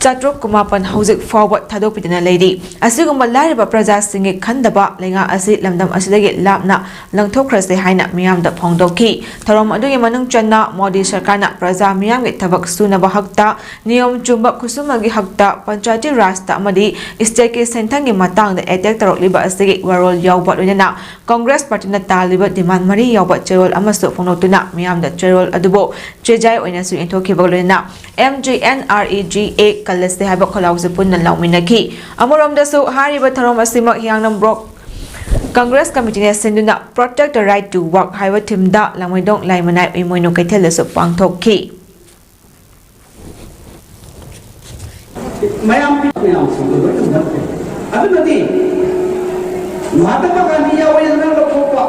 ꯆꯥꯇ꯭ꯔꯨꯛ ꯀꯨꯟꯃꯥꯄꯟ ꯍꯧꯖꯤꯛ ꯐꯥꯎꯕ ꯊꯥꯗꯣꯛꯄꯤꯗꯅ ꯂꯩꯔꯤ꯫ ꯑꯁꯤꯒꯨꯝꯕ ꯂꯥꯏꯔꯕ ꯄ꯭ꯔꯖꯥꯁꯤꯡꯒꯤ ꯈꯟꯗꯕ ꯂꯩꯉꯥꯛ ꯑꯁꯤ ꯂꯝꯗꯝ ꯑꯁꯤꯗꯒꯤ ꯂꯥꯞꯅ ꯂꯪꯊꯣꯛꯈ꯭ꯔꯁꯦ ꯍꯥꯏꯅ ꯃꯤꯌꯥꯝꯗ ꯐꯣꯡꯗꯣꯛꯈꯤ꯫ ꯊꯧꯔꯝ ꯑꯗꯨꯒꯤ ꯃꯅꯨꯡ ꯆꯟꯅ ꯃꯣꯗꯤ ꯁꯔꯀꯥꯔꯅ ꯄ꯭ꯔꯖꯥ ꯃꯤꯌꯥꯝꯒꯤ ꯊꯕꯛ ꯁꯨꯅꯕ ꯍꯛꯇ, ꯅꯤꯌꯣꯝ ꯆꯨꯝꯕ ꯈꯨꯠꯁꯨꯃꯟꯒꯤ ꯍꯛꯇ, ꯄꯟꯆꯥꯌꯇꯤ ꯔꯥꯖꯇ ꯑꯃꯗꯤ ꯁ꯭ꯇꯦꯠꯀꯤ ꯁꯦꯟꯊꯪꯒꯤ ꯃꯇꯥꯡꯗ ꯑꯦꯇꯦꯛ ꯇꯧꯔꯛꯂꯤꯕ ꯑꯁꯤꯒꯤ ꯋꯥꯔꯣꯜ ꯌꯥꯎꯕ ꯂꯣꯏꯅꯅ ꯀꯪꯒ꯭ꯔꯦꯁ ꯄꯥꯔꯇꯤꯅ ꯇꯥꯜꯂꯤꯕ ꯗꯤꯃꯥꯟ ꯃꯔꯤ ꯌꯥꯎꯕ ꯆꯦꯔꯣꯜ ꯑꯃꯁꯨ ꯐꯣꯡꯗꯣꯛꯇꯨꯅ ꯃꯤꯌꯥꯝꯗ ꯆꯦꯔꯣꯜ ꯑꯗꯨꯕꯨ ꯆꯦꯖꯥꯏ ꯑꯣꯏꯅꯁꯨ ꯌꯦꯟꯊꯣꯛꯈꯤꯕꯒ ꯂꯣꯏꯅꯅ M G N R E G A ꯀꯜꯂꯁꯦ ꯍꯥꯏꯕ ꯈꯣꯜꯂꯥꯎꯁꯨ ꯄꯨꯟꯅ ꯂꯥꯎꯃꯤꯟꯅꯈꯤ꯫ ꯑꯃꯔꯣꯝꯗꯁꯨ ꯍꯥꯏꯔꯤꯕ ꯊꯧꯔꯝ ꯑꯁꯤꯃꯛ ꯍꯤꯌꯥꯡꯂꯝ ꯕ꯭ꯂꯣꯛ ꯀꯪꯒ꯭ꯔꯦꯁ ꯀꯃꯤꯇꯤꯅ ꯁꯤꯟꯗꯨꯅ Protect the Right to Work ꯍꯥꯏꯕ ꯊꯤꯝꯗ ꯂꯥꯡꯃꯩꯗꯣꯡ ꯂꯥꯏꯃꯅꯥꯏ ꯏꯃꯣꯏꯅꯨ ꯀꯩꯊꯦꯜꯗꯁꯨ ꯄꯥꯡꯊꯣꯛꯈꯤ꯫ ꯃꯌꯥꯝ ꯃꯌꯥꯝꯁꯤꯡꯗꯣ ꯂꯣꯏꯅ ꯅꯠꯇꯦ꯫ ꯑꯗꯨꯅꯗꯤ ꯃꯍꯥꯇꯃꯥ ꯒꯥꯟꯙꯤ ꯌꯥꯎꯋꯦꯗꯅ ꯂꯧꯊꯣꯛꯄ,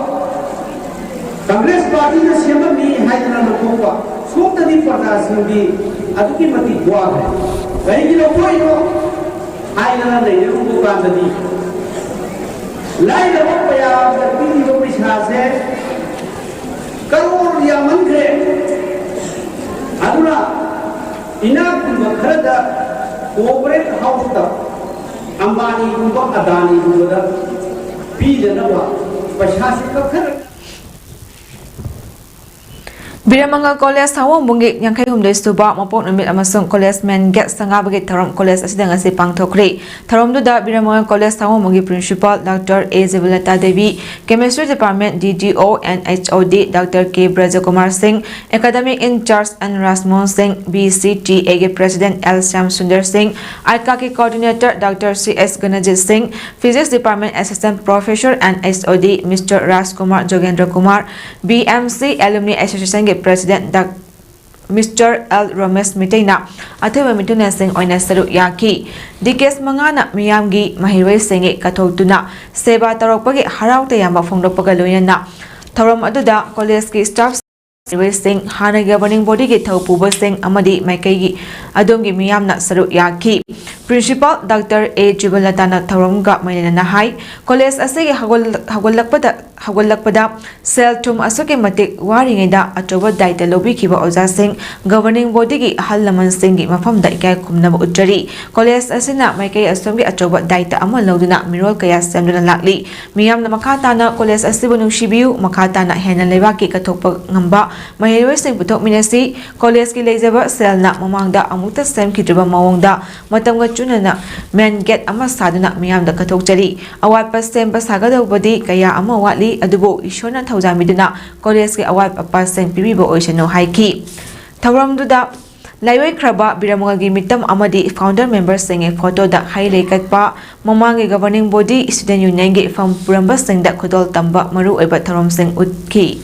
ꯀꯪꯒ꯭ꯔꯦꯁ ꯄꯥꯔꯇꯤꯅ ꯁꯦꯝꯃꯝꯃꯤ ꯍꯥꯏꯗꯅ ꯂꯧꯊꯣꯛꯄ, ꯁꯣꯝꯗꯗꯤ ꯄ꯭ꯔꯖꯥꯁꯤꯡꯗꯤ ꯑꯗꯨꯛꯀꯤ ꯃꯇꯤꯛ ꯋꯥꯈ꯭ꯔꯦ꯫ ꯀꯔꯤꯒꯤ ꯂꯧꯊꯣꯛꯏꯅꯣ ꯍꯥꯏꯗꯅ ꯂꯩꯔꯨꯕ ꯀꯥꯟꯗꯗꯤ ꯂꯥꯏꯔꯕ ꯃꯌꯥꯝꯗ ꯄꯤꯔꯤꯕ ꯄꯩꯁꯥꯁꯦ ꯀꯔꯣꯔ ꯌꯥꯝꯃꯟꯈ꯭ꯔꯦ꯫ ꯑꯗꯨꯅ ꯏꯅꯥꯛ ꯈꯨꯟꯕ ꯈꯔꯗ ꯀꯣꯔꯄꯣꯔꯦꯠ ꯍꯥꯎꯁꯇ ꯑꯝꯕꯥꯅꯤꯒꯨꯝꯕ ꯑꯗꯥꯅꯤꯒꯨꯝꯕꯗ ꯄꯤꯗꯅꯕ ꯄꯩꯁꯥꯁꯦ ꯀꯛꯊꯔꯛ ꯕꯤꯔꯃꯉꯥ ꯀꯣꯂꯦꯖ ꯁꯥꯋꯣꯝꯕꯨꯡꯒꯤ ꯌꯥꯡꯈꯩ ꯍꯨꯝꯗꯣꯏ ꯁꯨꯕ ꯃꯄꯣꯛ ꯅꯨꯃꯤꯠ ꯑꯃꯁꯨꯡ ꯀꯣꯂꯦꯖ ꯃꯦꯟ ꯒꯦꯠ ꯁꯪꯒꯥꯕꯒꯤ ꯊꯧꯔꯝ ꯀꯣꯂꯦꯖ ꯑꯁꯤꯗ ꯉꯁꯤ ꯄꯥꯡꯊꯣꯛꯈ꯭ꯔꯤ꯫ ꯊꯧꯔꯝꯗꯨꯗ ꯕꯤꯔꯃꯉꯥ ꯀꯣꯂꯦꯖ ꯁꯥꯋꯣꯝꯕꯨꯡꯒꯤ principal doctor A Jibalata Devi, chemistry department D D O and H O D doctor K Brajakumar Singh, academic in charge N Rajmohan Singh, B C T A ꯒꯤ ꯄ꯭ꯔꯦꯁꯤꯗꯦꯟꯠ ꯑꯦꯜ ꯁ꯭ꯌꯥꯝ ꯁꯨꯟꯗꯔ ꯁꯤꯡ, ꯑꯥꯏꯀꯥꯒꯤ coordinator doctor C S Ganajit Singh, physics department assistant professor and H O D mister Rajkumar Jogendra Kumar, B M C alumni ꯑꯦꯁꯣꯁꯤꯌꯦꯁꯟꯒꯤ president doc mister L ꯔꯣꯃꯦꯁ ꯃꯤꯇꯩꯅ ꯑꯊꯣꯏꯕ ꯃꯤꯊꯨꯡꯂꯦꯟꯁꯤꯡ ꯑꯣꯏꯅ ꯁꯔꯨꯛ ꯌꯥꯈꯤ꯫ ꯗꯤꯀꯦꯁ ꯃꯉꯥꯅ ꯃꯤꯌꯥꯝꯒꯤ ꯃꯍꯩꯔꯣꯏꯁꯤꯡꯒꯤ ꯀꯠꯊꯣꯛꯇꯨꯅ ꯁꯦꯕꯥ ꯇꯧꯔꯛꯄꯒꯤ ꯍꯔꯥꯎ ꯇꯌꯥꯝꯕ ꯐꯣꯡꯗꯣꯛꯄꯒ ꯂꯣꯏꯅꯅ ꯊꯧꯔꯝ ꯑꯗꯨꯗ ꯀꯣꯂꯦꯖꯀꯤ ꯁ꯭ꯇꯥꯐ ꯃꯍꯩꯔꯣꯏꯁꯤꯡ, ꯍꯥꯟꯅꯒꯤ governing bodyꯒꯤ ꯊꯧꯄꯨꯕꯁꯤꯡ ꯑꯃꯗꯤ ꯃꯥꯏꯀꯩꯒꯤ ꯑꯗꯣꯝꯒꯤ ꯃꯤꯌꯥꯝꯅ ꯁꯔꯨꯛ ꯌꯥꯈꯤ꯫ Principal Doctor A ꯖꯤꯕꯟꯂꯇꯥꯅ ꯊꯧꯔꯝꯒ ꯃꯔꯤ ꯂꯩꯅꯅ ꯍꯥꯏ, ꯀꯣꯂꯦꯖ ꯑꯁꯤꯒꯤ ꯍꯧꯒꯠ-, ꯍꯧꯒꯠꯂꯛꯄꯗ, ꯍꯧꯒꯠꯂꯛꯄꯗ ꯁꯦꯜ ꯊꯨꯝ ꯑꯁꯨꯛꯀꯤ ꯃꯇꯤꯛ ꯋꯥꯔꯤꯉꯩꯗ ꯑꯆꯧꯕ ꯗꯥꯏꯇ ꯂꯧꯕꯤꯈꯤꯕ ꯑꯣꯖꯥꯁꯤꯡ, governing bodyꯒꯤ ꯑꯍꯜ ꯂꯃꯟꯁꯤꯡꯒꯤ ꯃꯐꯝꯗ ꯏꯀꯥꯏ ꯈꯨꯝꯅꯕ ꯎꯠꯆꯔꯤ꯫ ꯀꯣꯂꯦꯖ ꯑꯁꯤꯅ ꯃꯥꯏꯀꯩ ꯑꯁꯣꯝꯒꯤ ꯑꯆꯧꯕ ꯗꯥꯏꯇ ꯑꯃ ꯂꯧꯗꯨꯅ ꯃꯤꯔꯣꯜ ꯀꯌꯥ ꯁꯦꯝꯗꯨꯅ ꯂꯥꯛꯂꯤ꯫ ꯃꯤꯌꯥꯝꯅ ꯃꯈꯥ ꯇꯥꯅ ꯀꯣꯂꯦꯖ ꯑꯁꯤꯕꯨ ꯅꯨꯡꯁꯤꯕꯤꯌꯨ, ꯃꯈꯥ ꯇꯥꯅ ꯍꯦꯟꯅ ꯂꯩꯕꯥꯛꯀꯤ ꯀꯠꯊꯣꯛꯄ ꯉꯝꯕ ꯃꯍꯩꯔꯣꯏꯁꯤꯡ ꯄꯨꯊꯣꯛꯃꯤꯟꯅꯁꯤ꯫ ꯀꯣꯂꯦꯖꯀꯤ ꯂꯩꯖꯕ ꯁꯦꯜꯅ ꯃꯃꯥꯡꯗ ꯑꯃꯨꯛꯇ ꯁꯦꯝꯈꯤꯗ꯭ꯔꯤꯕ ꯃꯑꯣꯡꯗ ꯃꯇꯝꯒ ꯆꯨꯅꯅ main gate ꯑꯃ ꯁꯥꯗꯨꯅ ꯃꯤꯌꯥꯝꯗ ꯀꯠꯊꯣꯛꯆꯔꯤ꯫ ꯑꯋꯥꯠꯄ ꯁꯦꯝꯕ ꯁꯥꯒꯗꯧꯕꯗꯤ ꯀꯌꯥ ꯑꯃ ꯋꯥꯠꯂꯤ, ꯑꯗꯨꯕꯨ ꯏꯁꯣꯔꯅ ꯊꯧꯖꯥꯟꯕꯤꯗꯨꯅ ꯀꯣꯂꯦꯖꯀꯤ ꯑꯋꯥꯠ ꯑꯄꯥꯁꯤꯡ ꯄꯤꯕꯤꯕ ꯑꯣꯏꯁꯅꯨ ꯍꯥꯏꯈꯤ꯫ ꯊꯧꯔꯝꯗꯨꯗ ꯂꯥꯏꯑꯣꯏꯈ꯭ꯔꯕ ꯕꯤꯔꯃꯒꯜꯒꯤ ꯃꯤꯇꯝ ꯑꯃꯗꯤ founder memberꯁꯤꯡꯒꯤ ꯐꯣꯇꯣꯗ ꯍꯩ ꯂꯩ ꯀꯠꯄ, ꯃꯃꯥꯡꯒꯤ governing body, student unionꯒꯤ ꯐꯝ ꯄꯨꯔꯝꯕꯁꯤꯡꯗ ꯈꯨꯗꯣꯜ ꯇꯝꯕ ꯃꯔꯨꯑꯣꯏꯕ ꯊꯧꯔꯝꯁꯤꯡ ꯎꯠꯈꯤ꯫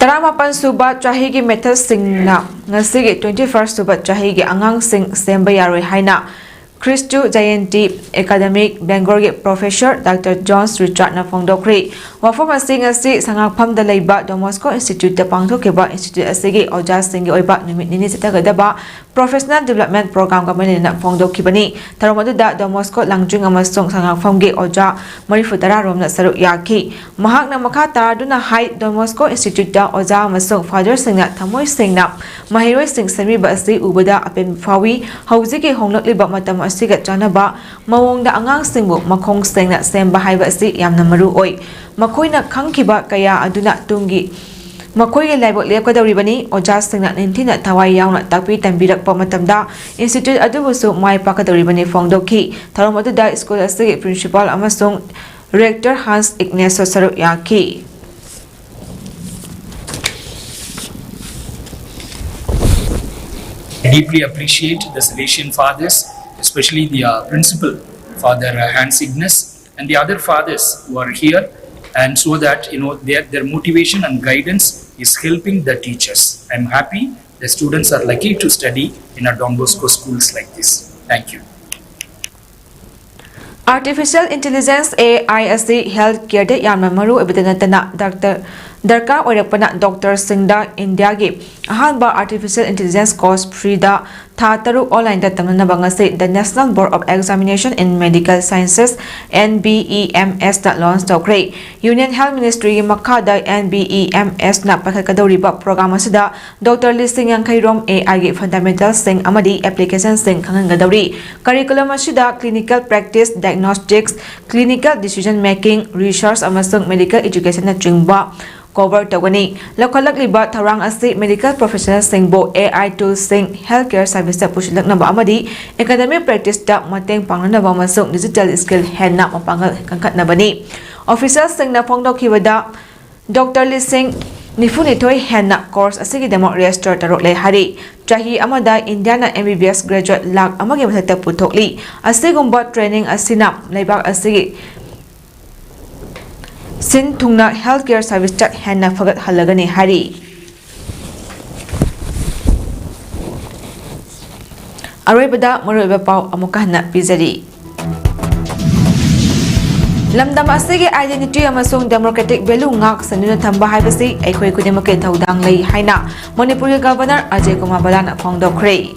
ꯇꯔꯥꯃꯥꯄꯟ ꯁꯨꯕ ꯆꯍꯤꯒꯤ ꯃꯦꯊꯠꯁꯤꯡꯅ ꯉꯁꯤꯒꯤ twenty first ꯁꯨꯕ ꯆꯍꯤꯒꯤ ꯑꯉꯥꯡꯁꯤꯡ ꯁꯦꯝꯕ ꯌꯥꯔꯣꯏ ꯍꯥꯏꯅ ꯈ꯭ꯔꯤꯁꯇꯨ ꯖꯌꯟꯇꯤ ꯑꯦꯀꯥꯗꯃꯤꯛ ꯕꯦꯡꯒ꯭ꯂꯣꯔꯒꯤ professor Doctor ꯖꯣꯟꯁ ꯔꯤꯆꯥꯔꯗꯅ ꯐꯣꯡꯗꯣꯛꯈ꯭ꯔꯤ꯫ ꯋꯥꯐꯝ ꯑꯁꯤ ꯉꯁꯤ ꯁꯉꯥꯛꯐꯝꯗ ꯂꯩꯕ Don Bosco Instituteꯇ ꯄꯥꯡꯊꯣꯛꯈꯤꯕ institute ꯑꯁꯤꯒꯤ ꯑꯣꯖꯥꯁꯤꯡꯒꯤ ꯑꯣꯏꯕ ꯅꯨꯃꯤꯠ ꯅꯤꯅꯤ ꯆꯠꯊꯒꯗꯕ professional development programꯒ ꯃꯔꯤ ꯂꯩꯅꯅ ꯐꯣꯡꯗꯣꯛꯈꯤꯕꯅꯤ꯫ ꯊꯧꯔꯝ ꯑꯗꯨꯗ Don Bosco ꯂꯥꯡꯖꯤꯡ ꯑꯃꯁꯨꯡ ꯁꯉꯥꯛꯐꯝꯒꯤ ꯑꯣꯖꯥ ꯃꯔꯤꯐꯨ ꯇꯔꯥ ꯔꯣꯝꯅ ꯁꯔꯨꯛ ꯌꯥꯈꯤ꯫ ꯃꯍꯥꯛꯅ ꯃꯈꯥ ꯇꯥꯗꯨꯅ ꯍꯥꯏ, Don Bosco Instituteꯇ ꯑꯣꯖꯥ ꯑꯃꯁꯨꯡ fatherꯁꯤꯡꯅ ꯊꯃꯣꯏ ꯁꯦꯡꯅ ꯃꯍꯩꯔꯣꯏꯁꯤꯡ ꯁꯦꯝꯕꯤꯕ ꯑꯁꯤ ꯎꯕꯗ ꯑꯄꯦꯟꯕ ꯐꯥꯎꯏ꯫ ꯍꯧꯖꯤꯛꯀꯤ ꯍꯣꯡꯂꯛꯂꯤꯕ ꯃꯇꯝ ꯑꯁꯤꯒ ꯆꯥꯟꯅꯕ ꯃꯑꯣꯡꯗ ꯑꯉꯥꯡꯁꯤꯡꯕꯨ ꯃꯈꯣꯡ ꯁꯦꯡꯅ ꯁꯦꯝꯕ ꯍꯥꯏꯕ ꯑꯁꯤ ꯌꯥꯝꯅ ꯃꯔꯨ ꯑꯣꯏ꯫ ꯃꯈꯣꯏꯅ ꯈꯪꯈꯤꯕ ꯀꯌꯥ ꯑꯗꯨꯅ ꯇꯨꯡꯒꯤ ꯃꯈꯣꯏꯒꯤ ꯂꯥꯏꯕꯛ ꯂꯦꯞꯀꯗꯧꯔꯤꯕꯅꯤ꯫ ꯑꯣꯖꯥꯁꯤꯡꯅ ꯅꯤꯡꯊꯤꯅ ꯊꯋꯥꯏ ꯌꯥꯎꯅ ꯇꯥꯛꯄꯤ ꯇꯝꯕꯤꯔꯛꯄ ꯃꯇꯝꯗ institute ꯑꯗꯨꯕꯨꯁꯨ ꯃꯥꯏ ꯄꯥꯛꯀꯗꯧꯔꯤꯕꯅꯤ ꯐꯣꯡꯗꯣꯛꯈꯤ꯫ ꯊꯧꯔꯝ ꯑꯗꯨꯗ ꯁ꯭ꯀꯨꯜ ꯑꯁꯤꯒꯤ principal ꯑꯃꯁꯨꯡ rector Hans Ignacio ꯁꯔꯨꯛ ꯌꯥꯈꯤ꯫ I deeply appreciate the Salesian fathers, especially the uh, principal, Father uh, Hans Ignace, and the other fathers who are here, and so that you know their, their motivation and guidance is helping the teachers. I'm happy the students are lucky to study in a Don Bosco schools like this. Thank you. Artificial Intelligence, A I, ꯑꯁꯤ health careꯗ ꯌꯥꯝꯅ ꯃꯔꯨ ꯑꯣꯏꯕꯗ ꯅꯠꯇꯅ doctor ꯗꯔꯀꯥꯔ ꯑꯣꯏꯔꯛꯄꯅ ꯗꯣꯛꯇꯔꯁꯤꯡꯗ ꯏꯟꯗꯤꯌꯥꯒꯤ ꯑꯍꯥꯟꯕ Artificial Intelligence course freeꯗ ꯊꯥ ꯇꯔꯨꯛ onlineꯗ ꯇꯝꯅꯅꯕ ꯉꯁꯤ The National Board of Examination in Medical Sciences, NBEMSꯅ launch ꯇꯧꯈ꯭ꯔꯦ꯫ Union Health Ministryꯒꯤ ꯃꯈꯥꯗ NBEMSꯅ ꯄꯥꯏꯈꯠꯀꯗꯧꯔꯤꯕ program ꯑꯁꯤꯗ ꯗꯣꯛꯇꯔ ꯂꯤꯁꯤꯡ ꯌꯥꯡꯈꯩ ꯔꯣꯝ AIꯒꯤ fundamentalꯁꯤꯡ ꯑꯃꯗꯤ applicationꯁꯤꯡ ꯈꯪꯍꯟꯒꯗꯧꯔꯤ꯫ Curriculum ꯑꯁꯤꯗ clinical practice, diagnostics, clinical decision making, research ꯑꯃꯁꯨꯡ medical educationꯅꯆꯤꯡꯕ cover ꯇꯧꯒꯅꯤ꯫ ꯂꯧꯈꯠꯂꯛꯂꯤꯕ ꯊꯧꯔꯥꯡ ꯑꯁꯤ medical professionalꯁꯤꯡꯕꯨ AI toolꯁꯤꯡ healthcare serviceꯇ ꯄꯨꯁꯤꯜꯂꯛꯅꯕ ꯑꯃꯗꯤ academic practiceꯇ ꯃꯇꯦꯡ ꯄꯥꯡꯅꯅꯕ ꯑꯃꯁꯨꯡ digital skill ꯍꯦꯟꯅ ꯃꯄꯥꯡꯒꯜ ꯀꯟꯈꯠꯅꯕꯅꯤ꯫ Officialꯁꯤꯡꯅ ꯐꯣꯡꯗꯣꯛꯈꯤꯕꯗ, ꯗꯣꯛꯇꯔ ꯂꯤꯁꯤꯡ ꯅꯤꯐꯨꯅꯤꯊꯣꯏ ꯍꯦꯟꯅ course ꯑꯁꯤꯒꯤꯗꯃꯛ register ꯇꯧꯔꯛꯂꯦ ꯍꯥꯏꯔꯤ꯫ ꯆꯍꯤ ꯑꯃꯗ ꯏꯟꯗꯤꯌꯥꯅ MBBS graduate ꯂꯥꯈ ꯑꯃꯒꯤ ꯃꯊꯛꯇ ꯄꯨꯊꯣꯛꯂꯤ꯫ ꯑꯁꯤꯒꯨꯝꯕ training ꯑꯁꯤꯅ ꯂꯩꯕꯥꯛ ꯑꯁꯤꯒꯤ ꯁꯤꯟ ꯊꯨꯡꯅ healthcare serviceꯇ ꯍꯦꯟꯅ ꯐꯒꯠꯍꯜꯂꯒꯅꯤ ꯍꯥꯏꯔꯤ꯫ ꯑꯔꯣꯏꯕꯗ ꯃꯔꯨꯑꯣꯏꯕ ꯄꯥꯎ ꯑꯃꯨꯛꯀ ꯍꯟꯅ ꯄꯤꯖꯔꯤ꯫ ꯂꯝꯗꯝ ꯑꯁꯤꯒꯤ identity ꯑꯃꯁꯨꯡ democratic value ꯉꯥꯛ ꯁꯦꯟꯗꯨꯅ ꯊꯝꯕ ꯍꯥꯏꯕꯁꯤ ꯑꯩꯈꯣꯏ ꯈꯨꯗꯤꯡꯃꯛꯀꯤ ꯊꯧꯗꯥꯡ ꯂꯩ ꯍꯥꯏꯅ ꯃꯅꯤꯄꯨꯔꯒꯤ Governor ꯑꯖꯌ ꯀꯨꯃꯥꯔ ꯕꯂꯥꯅ ꯐꯣꯡꯗꯣꯛꯈ꯭ꯔꯦ꯫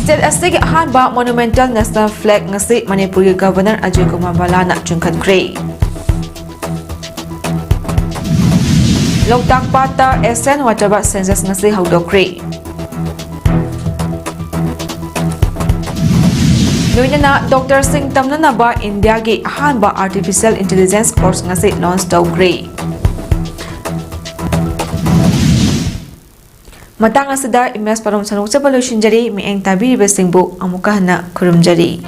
State ꯑꯁꯤꯒꯤ ꯑꯍꯥꯟꯕ monumental national flag ꯉꯁꯤ ꯃꯅꯤꯄꯨꯔꯒꯤ Governor ꯑꯖꯌ ꯀꯨꯃꯥꯔ ꯕꯂꯥꯅ ꯆꯤꯡꯈꯠꯈ꯭ꯔꯦ꯫ ꯂꯣꯛꯇꯥꯛ ꯄꯥꯠꯇ Asian Water Bird Census ꯉꯁꯤ ꯍꯧꯗꯣꯛꯈ꯭ꯔꯦ꯫ ꯂꯣꯏꯅꯅ ꯗꯣꯛꯇꯔꯁꯤꯡ ꯇꯝꯅꯅꯕ ꯏꯟꯗꯤꯌꯥꯒꯤ ꯑꯍꯥꯟꯕ Artificial Intelligence course ꯉꯁꯤ launch ꯇꯧꯈ꯭ꯔꯦ꯫ ꯃꯇꯥꯡ ꯑꯁꯤꯗ ꯏꯃꯦꯖ ꯄꯔꯣꯝ ꯁꯟꯗꯣꯛꯆꯕ ꯂꯣꯏꯁꯤꯟꯖꯔꯤ꯫ ꯃꯤꯠꯌꯦꯡ ꯇꯥꯕꯤꯔꯤꯕꯁꯤꯡꯕꯨ ꯑꯃꯨꯛꯀ ꯍꯟꯅ ꯈꯨꯔꯨꯝꯖꯔꯤ꯫